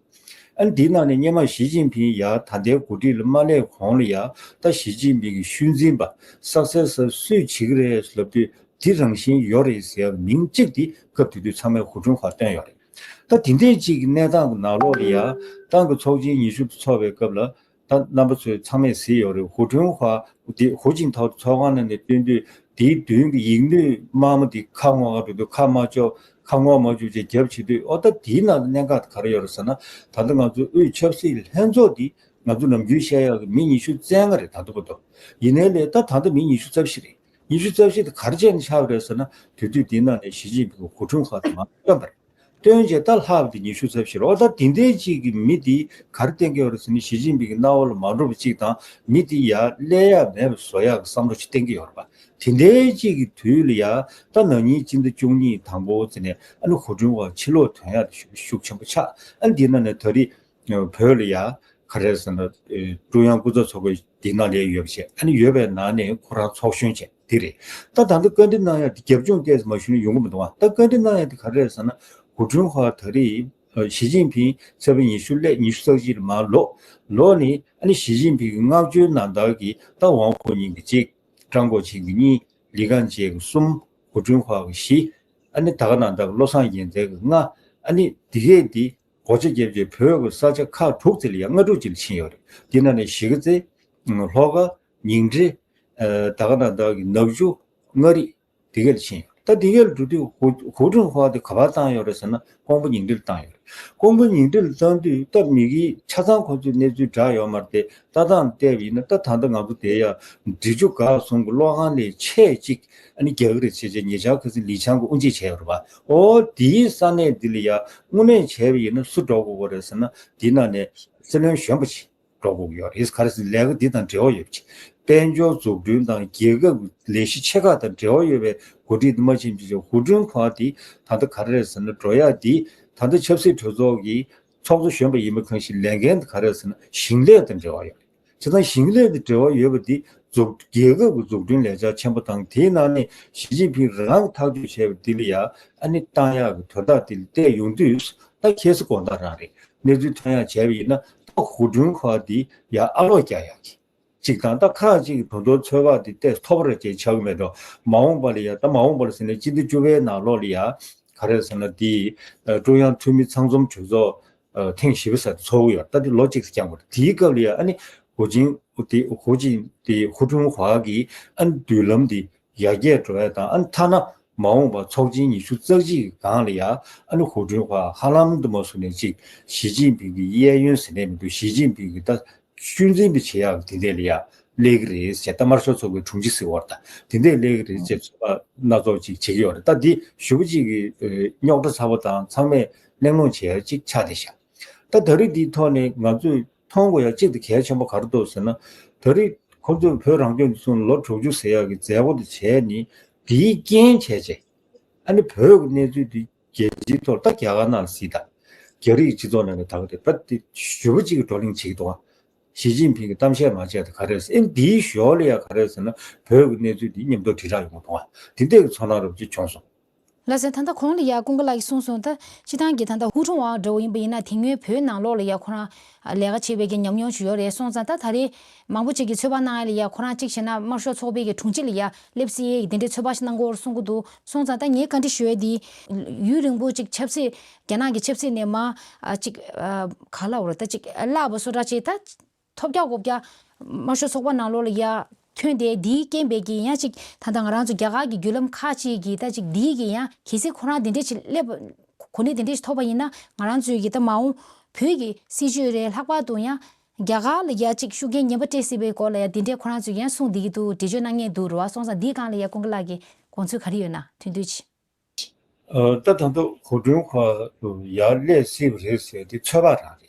ཨ་ནི་དེའི་ནང་ནས་སྔོན་མ་ཞི་ཅིན་ཕིང་ཡར་ད་ལྟའི་འགོ་ཁྲིད་ལ་མ་སླེབས་གོང་ལ་ཡ། ད་ཞི་ཅིན་ཕིང་གི་ཤུལ་འཛིན་པ་སག་སེ་སར་སུས་བྱེད་ཀྱི་རེད་ལབ་དུས། དེ་རང་བཞིན་ཡོད་རེད་ཟེར་བའི་མིང་གཅིག་དེ་སྐབས་དེ་དུས་ཚང་མས་ཧུའུ་ཁྲུན་ཧྭ་བཏོན་ཡོད་རེད། ད་དེ་འདྲའི་གཅིག་གི་གནས་སྟངས་ཀྱི་ནང་ལོགས་ལ་ཡ། ཏང་གི་ཚོགས་ཆེན་ཉི་ཤུ་ཚོགས་པའི་སྐབས་ལ། ད་རྣམ་པ་ཚོས་ཚང་མས་གཟིགས་ཡོད་རེད། ཧུའུ་ཁྲུན་ཧྭ་དེ་ཧུའུ་ཅིན་ཐའོ་ཚོགས་ཁང་ནང་ནས་བཏོན་དུས། དེའི་མདུན་གྱི་ཡིག་སྣོད་དམར་མོ་དེ་ཁ་སྔོག་ག་འགྲོ་དུས། ཁ་མ་ལྕོགས། ཁ་སྔོག་མ་བཅུག་བྱས་རྒྱབ་བྱེད་དུས། ཨོ་ད་དེའི་ནང་གནད་འགག་དེ་ག་རེ་ཡོད་རེད་ཟེར་ན། ད་ལྟ་ང་ཚོ་དབུས་ཆབ་སྲིད་ལྷན་ཚོགས་འདི་ང་ཚོ་ནམ་རྒྱུན་བཤད་ཡག་གི་མི་ཉི་ཤུ་རྩ་ལྔ་རེད། ད་ལྟ་བར་དུ། ཡིན་ནའི་ལས་ད་ད་ལྟ་མི་ཉི་ཤུ་རྩ་བཞི་རེད། ཉི་ཤུ་རྩ་བཞི་དེ་ག་རེ་བྱས་ནས་ཆགས་པ་རེད་ཟེར་ན། དེ་དུས་དེའི་ནང་ནས་ཞི་ཅིན་ཕིང་གིས་ཧུའུ་ཁྲུན་ཧྭ་དེ་མར་བཏོན་པ་རེད། བཏོན་བྱས་ད་ལྷག་པ་དེ་ཉི་ཤུ་རྩ་བཞི་རེད། འོ་ད་དེ་འདྲའི་ཅིག་གི་མི་དེ་ག་རེ་བསྟན་གྱི་ཡོད་རེད་ཟེར་ན། ཞི་ཅིན་ཕིང་གི་རྣ་བ་ལ་མ་འགྲོ་བ་ཅིག་དང་། མི་དེ་ཡར་སླེབས་ཡ་མེད་པ་བཟོ་ཡག་གི་བསམ་བློ་ཅིག་བསྟན་གྱི་ཡོད་རེད་པ། དེ་འདྲའི་ཅིག་གི་དུས་ལ་ཡ། ད་ན་ནིང་སྤྱི་ཟླ་བཅུ་གཉིས་དང་པོ་ཙམ་ནས་ཨ་ནི་ཧུའུ་ཁྲུན་ཧྭ་ཕྱིར་ལོག་ཐོན་ཡག་དེ་ཤུགས་ཤུགས་ཆེན་པོ་ཆགས། ཨ་ནི་དེ་ནང་ནས་ད་རེས་བོད་ལ་ཡ་ག་རེ་ཟེར་ན། ཨེ། ཀྲུང་དབྱང་སྐུ་ཚབ་ཚོགས་པའི་འདི་ནང་ལ་ཡོད་པ་བྱས། ཨ་ནི་ཡོད་པའི་ནང་ནས་ཁོ་རང་ཚོགས་གཞོན་བྱས་འདི་རེད། ད་ད་ལྟ་བཀའ་འདྲི་གནང་ཡ་དེ་རྒྱབ་ལྗོངས་ཏོག་ཙམ་མ་ཞུས་ན་ཡོང་གི་མི་འདུག་ཨ། ད་བཀའ་འདྲི་གནང་ཡ་དེ་ག་རེ་རེད་ཟེར་ན། ཧུའུ་ཁྲུན་ཧྭ་ད་རེས་ཞི་ཅིན་ཕིང་ཚེས་པ་ཉི་ཤུ་སླེབས། ཉི་ཤུ་རྩ་གཅིག་ལ་མར་ལོག་ལོག་ནས་ཨ་ནི་ཞི་ཅིན་ཕིང་གི་མངགས་བཅོལ་ནང་ལྟར་གྱི་ད་ཝང་ཧུའུ་ཉིང་གི་གཅིག་ཀྲང་གོ་ཆིང་གི་གཉིས། ལི་ཁང་ཆེ་གི་གསུམ། ཧུའུ་ཁྲུན་ཧྭ་གི་བཞི། ཨ་ནི་ད་ག་ནང་ལྟར་བློ་བཟང་རྒྱལ་མཚན་གི་ལྔ། ཨ་ནི་འདི་གས་འདི་སྒོ་ལྕགས་བརྒྱབ་རྗེས་བོད་ཀྱི་ས་ཆ་ཁག་དྲུག་ཅིག་ལ་ཡ་ལྔ་དྲུག་ཅིག་ལ་ཕྱིན་ཡོད་རེད། འདི་ནང་ནས་གཞིས་ཀ་རྩེ། ལྷོ་ཁ། ཉིང་ཁྲི། ཨ། ད་ག་ནང་ལྟར་གྱི་ནག་ཆུ། མངའ་རིས། འདི་གས་ལ་ཕྱིན་ཡོད། ད་འདི་གས་ལ་འགྲོ་དུས་ཧུའུ་ཧུའུ་ཁྲུན་ཧྭ་དེ་ག་པར་བཏང་ཡོད་རེད་ཟེར་ན། ཀོང་པོ་ཉིང་ཁྲི་ལ་བཏང་ཡོད་རེད། ཀོང་པོ་ཉིང་ཁྲི་ལ་བཏང་དུས་ད་མི་གི་ཆ་ཚང་ཁོ་ཚོའི་གནས་ཚུལ་བསྒྲགས་ཡོད་མ་རེད་དེ། ལྟ་སྟངས་བལྟས་པ་ཡིན་ན། ད་ད་ལྟ་ང་ཚོ་དེ་ཡ་འབྲི་ཆུ་སྒར་གསུམ་གྱི་གློག་ཁང་ལས་ཆེ་གཅིག་ཨ་ནི་རྒྱག་གི་རེད་ཟེར་བྱས། ཉེ་ཆར་ཁ་སང་ལི་ཆང་གིས་དབུ་འབྱེད་བྱས་ཡོད་རེད་པ། ཨོ་དེའི་ས་གནས་འདི་ལ་ཡ་དངོས་གནས་བྱས་པ་ཡིན་ན་སུ་འགྲོ་དགོས་ཀྱི་རེད་ཟེར་ན། འདི་ནང་ནས་སྲིད་བློན་གཞོན་པ་ཞིག་འགྲོ་དགོས་ཀྱི་ཡོད་རེད། ག་རེ་ཟེར་ན་ལས་ཀ་འདི་དང་འབྲེལ་བ་ཡོད་པ་ཅིག་དཔལ་འབྱོར་འཛུགས་སྐྲུན་དང་རྒྱལ་ཁབ་ཀྱི་ལས་གཞི་ཆེ་ཁག་དང་འབྲེལ་བ་ཡོད་པའི་འགོ་ཁྲིད་དེ་མ་ཕྱིན་པ་ཅིག་ཧུའུ་ཁྲུན་ཧྭ་དེ་ད་ལྟ་ག་རེ་རེད་ཟེར་ན། འགྲོ་ཡ་འདི་ད་ལྟ་ཆབ་སྲིད་གྲོས་ཚོགས་ཀྱི་ཚོགས་གཙོ་གཞོན་པ་ཡིན་པ་གང་ཞིག་ལས་འགན་དེ་ག་རེ་རེད་ཟེར་ན། ཞིང་ལས་དང་འབྲེལ་བ་ཡོད་རེད། བྱས་ཙང་ཞིང་ལས་དང་འབྲེལ་བ་ཡོད་པ་འདི་འཛུགས་རྒྱལ་ཁབ་ཀྱི་འཛུགས་སྐྲུན་ལས་འཆར་ཆེན་པོ་དང་། དེའི་ནང་ནས་ཞི་ཅིན་ཕིང་རང་གིས་ཐག་གཅོད་བྱས་པ་འདི་ལ་ཡ་ཨ་ནི་བཏང་ཡག་གི་དོན་དག་འདི་ལ་བལྟས་ཡོང་དུས། ད་ཁ་སང་དགོང་དག་རང་རེད། གནས་ཚུལ་ཐོན་ཡག་བྱས་པ་ཡིན་ན། ད་ཧུའུ་ཁྲུན་ཧྭ་འདི་ཡ་ཨ་ལོག་རྒྱག་ཡག་གི་གཅིག་དང་། ད་ཁག་ཅིག་གི་ད་དུང་ཚོད་དཔག་འདི་ཏོག་ཙམ་མཐོ་པོ་རེ་བྱས་ཆགས་ཀྱི་མེད་འགྲོ། མ་འོངས་པ་ལ་ཡ། ད་མ་འོངས་པ་ལ་ཟེར་ན་སྤྱི་ཟླ་བཅུ་པའི་ནང་ལོགས་ལ་ཡ་ག་རེ་ཟེར་ན། འདི་ཀྲུང་དབྱང་འཐུས་མི་ཚང་འཛོམས་གྲོས་ཚོགས་ཐེངས་བཞི་པ་ཟེར་ཚོགས་ཀྱི་ཡོད། ད་འདི་ལོ་གཅིག་ཙམ་འགོར། དེའི་སྐབས་ལ་ཡ་ཨ་ནི་ཧུའུ་ཅིན་དེ་ཧུའུ་ཅིན་དེ་ཧུའུ་ཁྲུན་ཧྭ་གི་ཨ་ནི་མདུན་ལམ་འདི་ཡར་རྒྱས་འགྲོ་ཡ་དང་། ཨ་ནི་ཐ་ན་མ་འོངས་པ་ཚོགས་ཆེན་ཉི་ཤུ་རྩ་གཅིག་གི་སྒང་ལ་ཡ་ཨ་ནི་ཧུའུ་ཁྲུན་ཧྭ་ཧ་ལམ་དུ་མ་སོང་ནས་ཅིག་ཞི་ཅིན་ཕིང་གི་གཡས་གཡོན་ཟེར་ནས་མི་འདུག་ཞི་ཅིན་ཕིང་གི་ད་ཤུལ་འཛིན་པ་བྱེད་ཡག་དེ་འདྲ་ལ་ཡ་སླེབས་ཀྱི་རེད་ཟེར། ད་དམར་ཤོག་ཚོགས་པའི་དྲུང་ཆེ་ཟེར་བ་དང་དེ་འདྲ་སླེབས་ཀྱི་རེད་ཟེར། ཚོད་དཔག་སྣ་ཚོགས་ཅིག་བྱེད་ཀྱི་ཡོད་རེད། ད་འདི་ཞེ་པོ་ཅིག་གི་རྙོག་དྲ་ཚ་པོ་དང་ཚང་མས་གླེང་སློང་བྱེད་ཡ་ཅིག་ཆགས་བསྡད་ཤག་ད་ད་རེས་འདིའི་ཐོག་ནས་ང་ཚོས་མཐོང་དགོས་ཡ་གཅིག་དེ་གལ་ཆེན་པོ་ག་རེ་འདུག་ཟེར་ན། ད་རེས་ཁོ་ཚོས་བོད་རང་སྐྱོང་ལྗོངས་ལོ་དྲུག་ཅུ་ཟེར་ཡག་གི་མཛད་སྒོ་དེ་བྱས་ནས། དེའི་རྐྱེན་བྱས་བྱས་ཨ་ནི་བོད་ཀྱི་གནས་ཚུལ་དེ་རྒྱལ་སྤྱིའི་ཐོག་ད་རྒྱ་གར་ནང་ལ་གཟིགས་དང་། རྒྱ་རིགས་སྤྱི་ཚོགས་ནང་ནས་ད་ག་དེ་བ་དེ་ཞེ་པོ་ཅིག་གི་བགྲོ་གླེང་བྱེད་ཀྱི་འདུག་ཨ། ཞི་ཅིན་ཕིང་གིས་གཏམ་བཤད་མ་བྱས་དེ་ག་རེ་རེད་ཟེར། ཨེ་འདིའི་ཞོར་ལ་ཡ་ག་རེ་རེད་ཟེར་ན། བོད་ཀྱི་གནས་ཚུལ་འདི་མཉམ་དུ་དྲིལ་བསྒྲགས་ཡོང་གི་འདུག་ཨ། དེ་འདྲའི་གི་ཚོར་སྣང་རོབ་ཅིག་བྱུང་སོང་། ལགས་སོ། ད་ལྟ་གོང་ལ་ཡ་ཀུན་དགའ་ལགས་ཀྱིས་གསུངས་སོང་། ད་སྤྱིར་བཏང་གི་ད་ལྟ་ཧུའུ་ཁྲུན་ཧྭ་འདྲ་བོ་ཡིན་པ་ཡིན་ན། དེ་སྔོན་བོད་ནང་ལོགས་ལ་ཡ་ཁོ་རང་ལས་ཀ་བྱེད་པའི་གི་ཉམས་མྱོང་ཅིག་ཡོད་རེད། སོང་ཙང་ད་ད་རེས་མང་པོ་ཅིག་གིས་ཚོད་དཔག་གནང་ཡ་ལ་ཡ་ཁོ་རང་གཅིག་བྱས་ན་དམར་ཤོག་ཚོགས་པའི་གི་དྲུང་ཆེ་ལ་ཡ་སླེབས་སྲིད་ཡས་ཀྱི་དེ་འདྲའི་ཚོད་དཔག་ཞིག་གནང་གི་ཡོད་རེད་གསུང་གི་འདུག་སོང་ཙང་ད་ངས་བཀའ་འདྲི་ཞུ་ཡས་འདི། ཡུན་རིང་པོ་ཅིག་ཆབ་སྲིད། རྒྱ་ནག་གི་ཆབ་སྲིད་ནས་མར་ཨ་ཅིག་ཨ་ག་ལབ་དགོས་རེད། ད་ཅིག་བརླག་པ་བཟོ་འདྲ་ཅིག་ད་ཐོབ་རྒྱག་དགོས་རྒྱག་དམར་ཤོག་ཚོགས་པ་ནང་ལོགས་ལ་ཡ་ཐོན་ཏེ། འདིའི་རྐྱེན་པས་ཀྱི་ཡང་ཅིག་ད་ལྟ་ང་རང་ཚོ་རྒྱ་གར་གྱི་བརྒྱུད་ལམ་ཁག་ཅིག་གིས་ད་ཅིག་འདིའི་གི་ཡང་གལ་སྲིད་ཁོ་རང་དེ་འདྲས་ཅིག་སླེབས། གོ་གནས་དེ་འདྲས་ཅིག་ཐོབ་པ་ཡིན་ན། ང་རང་ཚོའི་གི་ད་མ་འོངས་བོད་ཀྱི་སྲིད་བྱུས་རེད། ལྷག་པར་དུ་ཡང་རྒྱ་གར་ལ་ཡ་ཅིག་ཤུགས་རྐྱེན་ངན་པ་སྤྲད་སྲིད་པའི་སྐོར་ལ་ཡ་དེ་འདྲས་ཁོ་རང་ཚོས་ཡང་གསུངས་བསྡད་ཀྱི་འདུག་འགྲེལ་བརྗོད་གནང་མཁན་འདུག་རེད་བ། སོང་ཙང་འདིའི་སྒང་ལ་ཡ་ཀུན་དགའ་ལགས་ཀྱི་དགོངས་ཚུལ་ག་རེ་ཡོད་ན། ཐུང་ཐུང་ཅིག་ཨ། ད་ད་ལྟ་ཧུའུ་ཁྲུན་ཧྭ་ཡར་སླེབས་སྲིད་པ་རེད་ཟེར་དེ་ཚོད་དཔག་རང་རེད།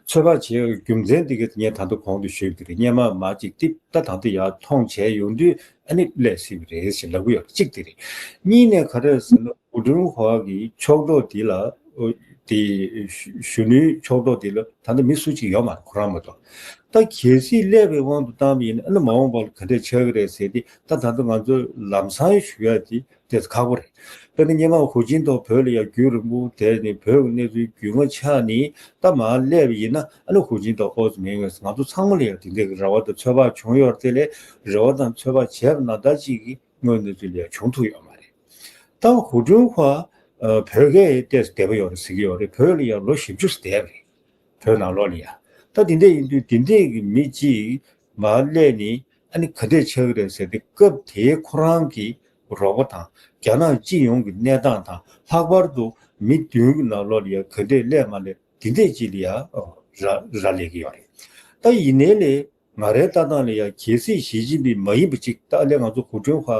ཚོད་དཔག་བྱེད་རྒྱུ་མཚན་དེ་ག་ངས་ད་ལྟ་གོང་དུ་ཞུས་པ་དེ་རེད། སྔོན་མ་མར་ཅིག་ཏིབ་ད་ད་ལྟ་ཡར་མཐོང་བྱས་ཡོང་དུས་ཨ་ནི་སླེབས་སྲིད་པ་རེད་ཟེར་ལབ་ཀྱི་ཡོད་རེད། གཅིག་དེ་རེད། གཉིས་ནས་ག་རེ་ཟེར་ན། ཧུའུ་ཁྲུན་ཧྭ་གི་ཕྱོགས་གཏོགས་དེ་ལ། ཨོ། དེ་གཞོན་ནུའི་ཕྱོགས་གཏོགས་དེ་ལ་ད་ལྟ་མི་སུ་གཅིག་ཡོད་མ་རེད། ཁོ་རང་མ་གཏོགས། ད་གལ་སྲིད་སླེབས་པའི་དབང་དུ་བཏང་བ་ཡིན་ན། ཨ་ནི་མ་འོངས་པ་ལ་ག་འདྲས་ཆགས་ཀྱི་རེད་ཟེར་དེ་ད་ད་ལྟ་ང་ཚོས་ལམ་སང་ཞུ་ཡ་དེ། དེ་ཁག་པོ་རེད། དཔེར་ན་སྔོན་མ་ཧུའུ་ཅིན་ཐའོ་བོད་ལ་ཡ་རྒྱུན་རིང་པོ་བསྡད་ནས་བོད་ཀྱི་གནས་ཚུལ་རྒྱུས་མངའ་ཆགས་ནས་ད་མར་སླེབས་པ་ཡིན་ན། ཨ་ནི་ཧུའུ་ཅིན་ཐའོ་ཨོ་ཙི་མེད་ངེས་ང་ཚོ་ཚང་མ་ལ་ཡ་དེ་འདྲའི་གི་རེ་བ་དང་ཚོད་དཔག་བྱུང་ཡོད་རེད། དེ་ལས་རེ་བ་དང་ཚོད་དཔག་བྱས་པ་ན་ད་ཅིག་གི་དངོས་གནས་ཚུལ་ལ་ཡ་བྱུང་ཐུབ་ཡོད་མ་རེད། ད་ཧུའུ་ཁྲུན་ཧྭ་བོད་སྐད་ཏོག་ཙམ་བདེ་པོ་ཡོད་རེད་ཟེར་གྱི་ཡོད་རེད། བོད་ལ་ཡ་ལོ་བཞི་བཅུ་བསྡད་པ་རེད། བོད་ནང་ལོགས་ལ་ཡ། ད་དེ་འདྲས་ཡིན་དུས་དེ་འདྲས་ཀྱི་མི་གཅིག་མར་སླེབས་ནས་ཨ་ནི་ག་འདྲས་ཆགས་ཀྱི་རེད་ཟེར་དུས། སྐབས་དེའི་ཁོ་རང་གི་རོགས་པ་དང་རྒྱ་ནག་སྤྱི་ཡོངས་ཀྱི་གནས་སྟངས་དང་། ལྷག་པར་དུ་མི་མདུན་གྱི་ནང་ལོགས་ལ་ཡ་ག་འདྲས་སླེབས་མ་སླེབས་དེ་འདྲས་ཅིག་ལ་ཡ་རག་རག་ལས་ཀྱི་ཡོད་རེད། ད་ཡིན་ནའི་ལས་ང་རའི་ལྟ་སྟངས་ལ་ཡ་གལ་སྲིད་ཞི་ཅིན་ཕིང་མ་ཡིན་པ་ཅིག་ད་ཨ་ལས་ང་ཚོ་ཧུའུ་ཁྲུན་ཧྭ་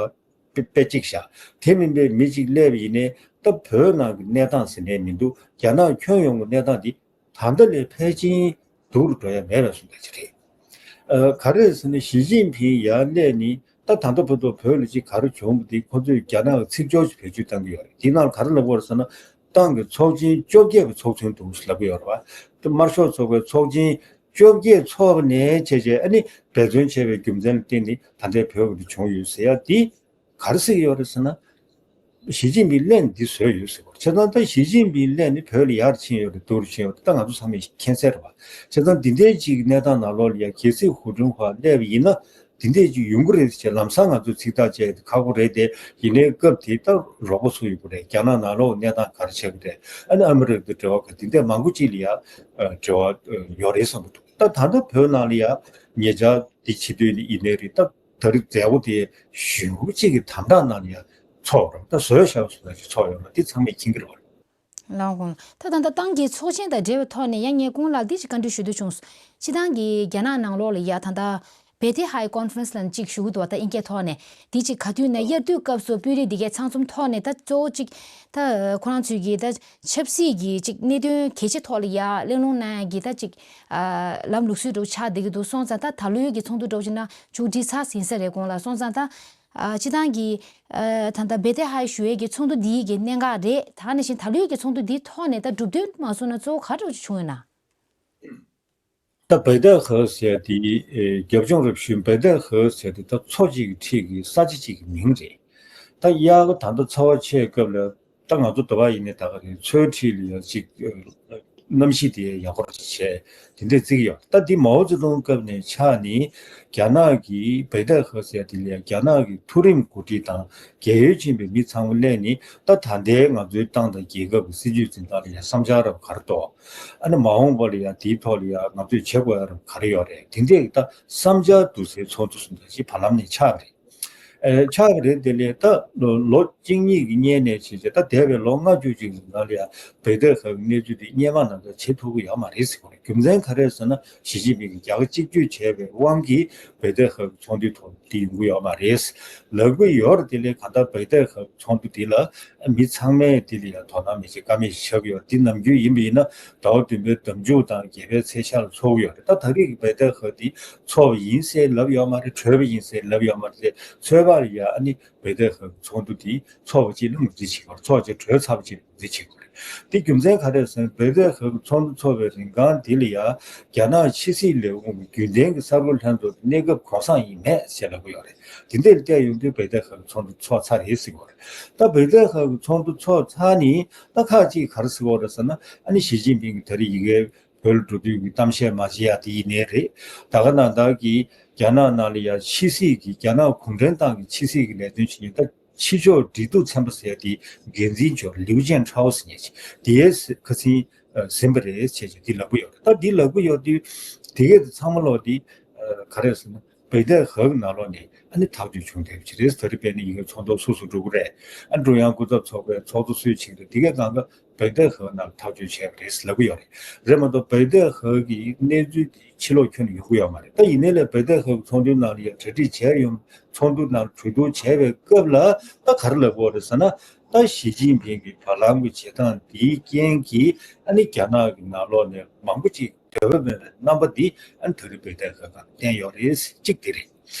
དཔེ་དཔེ་གཅིག་བཞག་དེ་མིན་པའི་མི་གཅིག་སླེབས་པ་ཡིན་ནའི་ ད་བོད་ནང་གི་གནས་སྟངས་ཟེར་ནས་མི་འདུག་རྒྱ་ནག་ཁྱོན་ཡོངས་ཀྱི་གནས་སྟངས་འདི་ད་ལྟ་ལས་ཕལ་ཆེར་སྡུག་རུ་འགྲོ་ཡ་མེད་པའི་བཟོ་འདྲ་ཅིག་རེད། ཨ། ག་རེ་ཟེར་ན་ཞི་ཅིན་ཕིང་ཡར་སླེབས་ནས་ད་ད་ལྟ་བར་དུ་བོད་ལ་ཅིག་ག་རེ་བྱུང་བ་འདི་ཁོ་ཚོས་རྒྱ་ནག་གི་ཚིག་སྦྱོར་ཞིག་བེད་སྤྱོད་གཏང་གི་ཡོད་རེད། འདི་ནང་ག་རེ་ལབ་དགོས་རེད་ཟེར་ན། ཏང་གི་ཚོགས་ཆེན་བཅོ་བརྒྱད་པ་ཚོགས་ཚུན་དུ་ལབ་ཀྱི་ཡོད་རེད་བ། དེ་དམར་ཤོག་ཚོགས་པའི་ཚོགས་ཆེན་བཅོ་བརྒྱད་ཚོགས་པ་ནས་བྱས་བྱས་ཨ་ནི་འབད་བརྩོན་བྱས་པའི་རྒྱུ་མཚན་ལ་བརྟེན་ནས་ད་ལྟའི་བོད་ཀྱི་འདི་བྱུང་ཡོད་ཟེར་ཡ་འདི་ག་རེ་ཟེར་གྱི་ཡོད་རེད་ཟེར་ན། ཞི་ཅིན་ཕིང་ལན་འདི་བཟོས་ཡོད་ཟེར་བ། བྱས་ཙང་ད་ཞི་ཅིན་ཕིང་ལན་ནི་བོད་ལ་ཡར་ཕྱིན་ཡོད་རེད་སྡུག་རུ་ཕྱིན་ཡོད་རེད་ད་ང་ཚོ་ཚང་མས་མཁྱེན་གསལ་རེད་བ། བྱས་ཙང་འདི་འདྲའི་ཅིག་གནས་སྟངས་ནང་ལོགས་ལ་ཡ་གལ་སྲིད་ཧུའུ་ཀྲུང་ཧྭ་སླེབས་པ་ཡིན་ན། དེ་འདྲས་ཅིག་ཡོང་གི་རེད་ཅེས་ལམ་སང་ང་ཚོས་ཚིག་ཐག་བཅད་ཁག་པོ་རེད་དེ། ཡིན་ནའི་སྐབས་དེ་ལྟར་རོགས་པ་སུ་ཡོད་པ་རེད། རྒྱ་ནག་ནང་ལོགས་གནས་སྟངས་ག་རེ་ཆགས་ཀྱི་རེད། ཨ་ནི་ཨ་མི་རི་ཀ་དང་འབྲེལ་བ་ག་དེ་འདྲས་མང་པོ་ཅིག་ལ་ཡ་འབྲེལ་བ་ཡོད་རེད་བསམ་གྱི་འདུག་ད་ད་ལྟ་བོད་ནང་ལ་ཡ་ཉེ་ཆར་འདི་ཕྱི་དོན་ནི་ཡིན་ནའི་རེད། ད་ད་རེས་མཛད་སྒོ་དེ་ཞེ་པོ་ཅིག་གི་དམ་དྲག་ནང་ལ་ཡ་ཚོགས་རོགས་ད་བཟོས་བཞག་སོང་ན་ཅིག་ཚོགས་ཡོད་ན་དེ་ཚང་མས་མཁྱེན་གྱི་རེད་བ། ལའོ་ཀུང་། ད་ད་ལྟ་ཏང་གི་ཚོགས་ཆེན་དང་འབྲེལ་བའི་ཐོག་ནས་ཡང་ངས་ཀུང་ལགས་འདི་ཞིག་བཀའ་འདྲི་ཞུ་འདོད་བྱུང་། སྤྱི་བཏང་གི་རྒྱ་ནག་ནང་ལོགས་ལ་ཡ་ད་ལྟ་བེ་ཏེ་ཧའེ་ཀོན་ཕ་རན་སི་ལ་ཅིག་ཞུ་གི་འདུག་ད་དབྱིན་སྐད་ཐོག་ནས་འདི་ཅིག་ག་དུས་ནས་དབྱར་དུས་སྐབས་སུ་དཔོན་རིགས་འདི་གའི་ཚང་འཛོམས་ཐོག་ནས་ད་གཙོ་བོ་ཅིག་ད་ཁོ་རང་ཚོས་ཀྱི་ད་ཆབ་སྲིད་ཀྱི་ཅིག་གནད་དོན་གལ་ཆེ་ཐོག་ལ་ཡ་གླེང་སློང་གནང་ཡ་གི་ད་ཅིག་ལམ་ལུགས་སྲོལ་འདྲ་བོ་ཆགས་བསྡད་ཀྱི་འདུག་སོང་ཙང་ད་ད་ལོའི་གི་ཚོགས་འདུ་འདྲ་བོ་ཅིག་ནང་མཇུག་སྒྲིལ་ཚར་ཟིན་ས་རེད་ཀུང་ལགས། སོང་ཙང་ད། ཨ། སྤྱི་བཏང་གི། ཨ། ད་ལྟ་བེ་ཏེ་ཧའེ་ཞུ་ཡས་ཀྱི་ཚོགས་འདུ་འདིའི་གི་གནད་འགག་རེད། ད་ནང་བཞིན་ད་ལོའི་གི་ཚོགས་འདུ་འདིའི་ཐོག་ནས་ད་གྲུབ་དོན་མ་སོང་ན་གཙོ་བོ་ག་འདྲ་ཅིག་བྱུང་ཡོད་ན། ད་བེ་ཏེ་ཧའེ་ཟེར་དེ། ཨེ། རྒྱབ་ལྗོངས་རབ་ཞུས་བེ་ཏེ་ཧའེ་ཟེར་དེ་ད་མཚོ་གཅིག་གི་འཁྲིས་ཀྱི་ས་ཆ་གཅིག་གི་མིང་རེད། ད་དབྱར་ཁ་ད་ལྟ་ཚ་བ་ཆེ་སྐབས་ལ། ད་ང་ཚོ་དུ་བ་ཡིན་ནའི་ད་ག་རེད། མཚོའི་འཁྲིས་ལ་ཡང་ཅིག་གནམ་གཤིས་དེ་ཡག་པོ་ཅིག་བྱས་དེ་འདྲས་བརྩི་གི་ཡོད། ད་འདི་མའོ་ཙེ་ཏུང་སྐབས་ནས་ཆགས་ནས་རྒྱ་ནག་གི་བེ་ཏེ་ཧེ་ཟེར་དེ་ལ་ཡང་རྒྱ་ནག་གི་མཐོ་རིམ་འགོ་ཁྲིད་དང་རྒས་ཡོལ་ཕྱིན་པའི་མི་ཚང་མ་སླེབས་ནས་ད་ད་ལྟའི་ང་ཚོའི་ཏང་དང་རྒྱལ་ཁབ་ཀྱི་སྲིད་ཇུས་འཛིན་སྟངས་ལ་ཡང་བསམ་འཆར་རབ་ག་རེ་འདུག་ཨ་ནི་མ་འོངས་པ་ལ་ཡང་དེའི་ཐོག་ལ་ཡང་ང་ཚོས་བྱེད་དགོས་ཡ་རབ་ག་རེ་ཡོད་རེད། དེ་འདྲས་ད་བསམ་འཆར་བསྡུ་སའི་ཚོགས་འདུ་སོང་ཙང་ཅིག་བར་ལམ་ནས་ཆགས་རེད། ཨེ། ཆགས་པ་རེད། དེ་ལས་ད་ལོ་ལོ་གཅིག་གཉིས་ཀྱི་སྔོན་ནས་བྱས་རྗེས་ད་འདས་པའི་ལོ་ལྔ་བཅུ་ཅིག་གི་ནང་ལ་ཡང་བེ་ཏེ་ཧེ་གི་གནས་ཚུལ་དེ་སྔོན་མ་ནང་ལྟར་བྱེད་ཐུབ་ཀྱི་ཡོད་མ་རེད་ཟེར་གྱི་རེད། རྒྱུ་མཚན་ག་རེ་ཟེར་ན་ཞི་ཅིན་ཕིང་གིས་རྒྱ་གར་གཅིག་གྱུར་བྱས་པའི་དབང་གིས་བེ་ཏེ་ཧེ་གི་ཚོགས་འདུའི་ཐོག་འདི་ཡོང་གི་ཡོད་མ་རེད་ལབ་ཀྱི་ཡོད་རེད། དེ་ལས་གང་ལྟར་བེ་ཏེ་ཧེ་གི་ཚོགས་འདུ་འདི་ལ་མི་ཚང་མས་དེ་ལ་ཡང་དོ་སྣང་མི་བྱེད་ཀ་མེད་ཆགས་ཀྱི་ཡོད་རེད། འདི་ནམ་རྒྱུན་ཡིན་པ་ཡིན་ན་ཟླ་བ་བདུན་པའི་ཟླ་མཇུག་དང་བརྒྱད་པའི་ཚེས་ཤར་ལ་ཚོགས་ཀྱི་ཡོད་རེད། ད་ད་རེས་ཀྱི་བེ་ཏེ་ཧེ་འདི་ཚོགས་པ་ཡིན་ཟེར་ལབ་ཡོད་མ་རེད། གྲོལ་བ་ཡིན་ཟེར་ལབ་ཡོད་མ་རེད། ཚོད་དཔག་ལ་ཡ་ཨ་ནི་བེ་ཏེ་ཧེ་གི་ཚོགས་འདུ་འདི་ཚོགས་པ་གཅིག་ལ་ངོས་འཛིན་བྱེད་དགོས་རེད། ཚོགས་གཅིག་གྲོལ་ཚར་བ་གཅིག་ལ་ངོས་འཛིན་བྱེད་དགོས་རེད། འདི་རྒྱུ་མཚན་ག་རེ་ཟེར་ན་བེ་ཏེ་ཧེ་གི་ཚོགས་འདུ་ཚོགས་པའི་རིང་གང་འདི་ལ་ཡ་རྒྱ་ནག་ཕྱི་སྲིད་ལས་ཁུངས་ཀྱི་རྒྱུན་ལྡན་གྱི་གསར་འགོད་ལྷན་ཚོགས་ཀྱི་གནས་སྐབས་གོ་སོང་ཡིན་མེད་ཟེར་ལབ་ཀྱི་ཡོད་རེད། འདི་འདྲ་ལ་བལྟས་ཡོང་དུས་བེ་ཏེ་ཧེ་གི་ཚོགས་འདུ་ཚོགས་ཚར་རེད་ཟེར་གྱི་ཡོད་རེད། ད་བེ་ཏེ་ཧེ་གི་ཚོགས་འདུ་ཚོགས་ཚར་ནས་ད་ཁག་ཅིག་ག་རེ་ཟེར་གྱི་ཡོད་རེད་ཟེར་ན་ཨ་ནི་ཞི་ཅིན་ཕིང་གིས་ད་རེས་ཡ་གིའི་བོད་ལ་འགྲོ་དུས་ཀྱི་གཏམ་བཤད་མ་བྱེད་ཡ་དེ་ཡིན་ནའི་རེད། ད་ག་ནང་བཞིན་གྱི་རྒྱ་ནག་ནང་ལ་ཡ་ཕྱི་སྲིད་ཀྱི་རྒྱ་ནག་གུང་ཁྲན་ཏང་གི་ཕྱི་སྲིད་ཀྱི་ལས་དོན་བྱེད་མཁན་ད་ཕྱི་ཕྱོགས་འབྲེལ་གཏུག་ཚན་པ་ཟེར་ཡ་དེ་འགན་འཛིན་མཆོག་ལིའུ་ཅན་ཁྲའོ་ཟེར་མཁན་ཅིག་དེའི་ཁ་སང་ཟིན་པ་རེད་ཅེས་ཀྱི་འདི་ལབ་ཀྱི་ཡོད་རེད། ད་འདི་ལབ་ཀྱི་ཡོད་དུས་དེ་གས་དེ་ཚང་མ་ལོག་དེ་ག་རེ་ཟེར་ན། བེ་ཏེ་ཧེ་གི་ནང་ལོགས་ནས་ཨ་ནི་ཐག་གཅོད་བྱུང་བསྡད་པ་ཅིག་རེད། ད་རེས་དཔེར་ན་ཡིན་ན་ཚོགས་འདུ་སུ་སུ་འགྲོ་གི་རེད། ཨ་ཀྲུང་དབྱང་སྐུ་ཚབ་ཚོགས་པའི་ཚོགས་གཙོ་སུས་བྱེད་ཀྱི་རེད། དེ་གའི་སྒང་ག་བེ་ཏེ་ཧེ་ནང་ཐག་གཅོད་བྱས་པ་རེད་ལབ་ཀྱི་ཡོད་རེད། རེད་མ་གཏོགས་བེ་ཏེ་ཧེ་གི་གནས་ཚུལ་དེ་ཕྱི་ལོགས་ཁྱོན་ནས་ཡོང་གི་ཡོད་མ་རེད། ད་ཡིན་ནའི་ལས་བེ་ཏེ་ཧེ་གི་ཚོགས་འདུའི་ནང་ལ་ཡང་གྲ་སྒྲིག་བྱས་ཡོང་། ཚོགས་འདུ་ནང་གྲོས་བསྡུར་བྱས་པའི་སྐབས་ལ་ད་ག་རེ་ལབ་ཀྱི་ཡོད་རེད་ཟེར་ན། ད་ཞི་ཅིན་ཕིང་གི་བར་ལམ་གྱི་བྱེད་སྟངས་དེའི་རྐྱེན་གྱིས་ཨ་ནི་རྒྱ་ནག་གི་ནང་ལོགས་ནས་མང་པོ་ཅིག་འདོད་པ་མེད་པའི་རྣམ་པ་འདི་ཨ་ནི་ད་རེས་བེ་ཏེ་ཧེ་སྒང་བསྟན་ཡོད་རེད། གཅིག་དེ་རེད།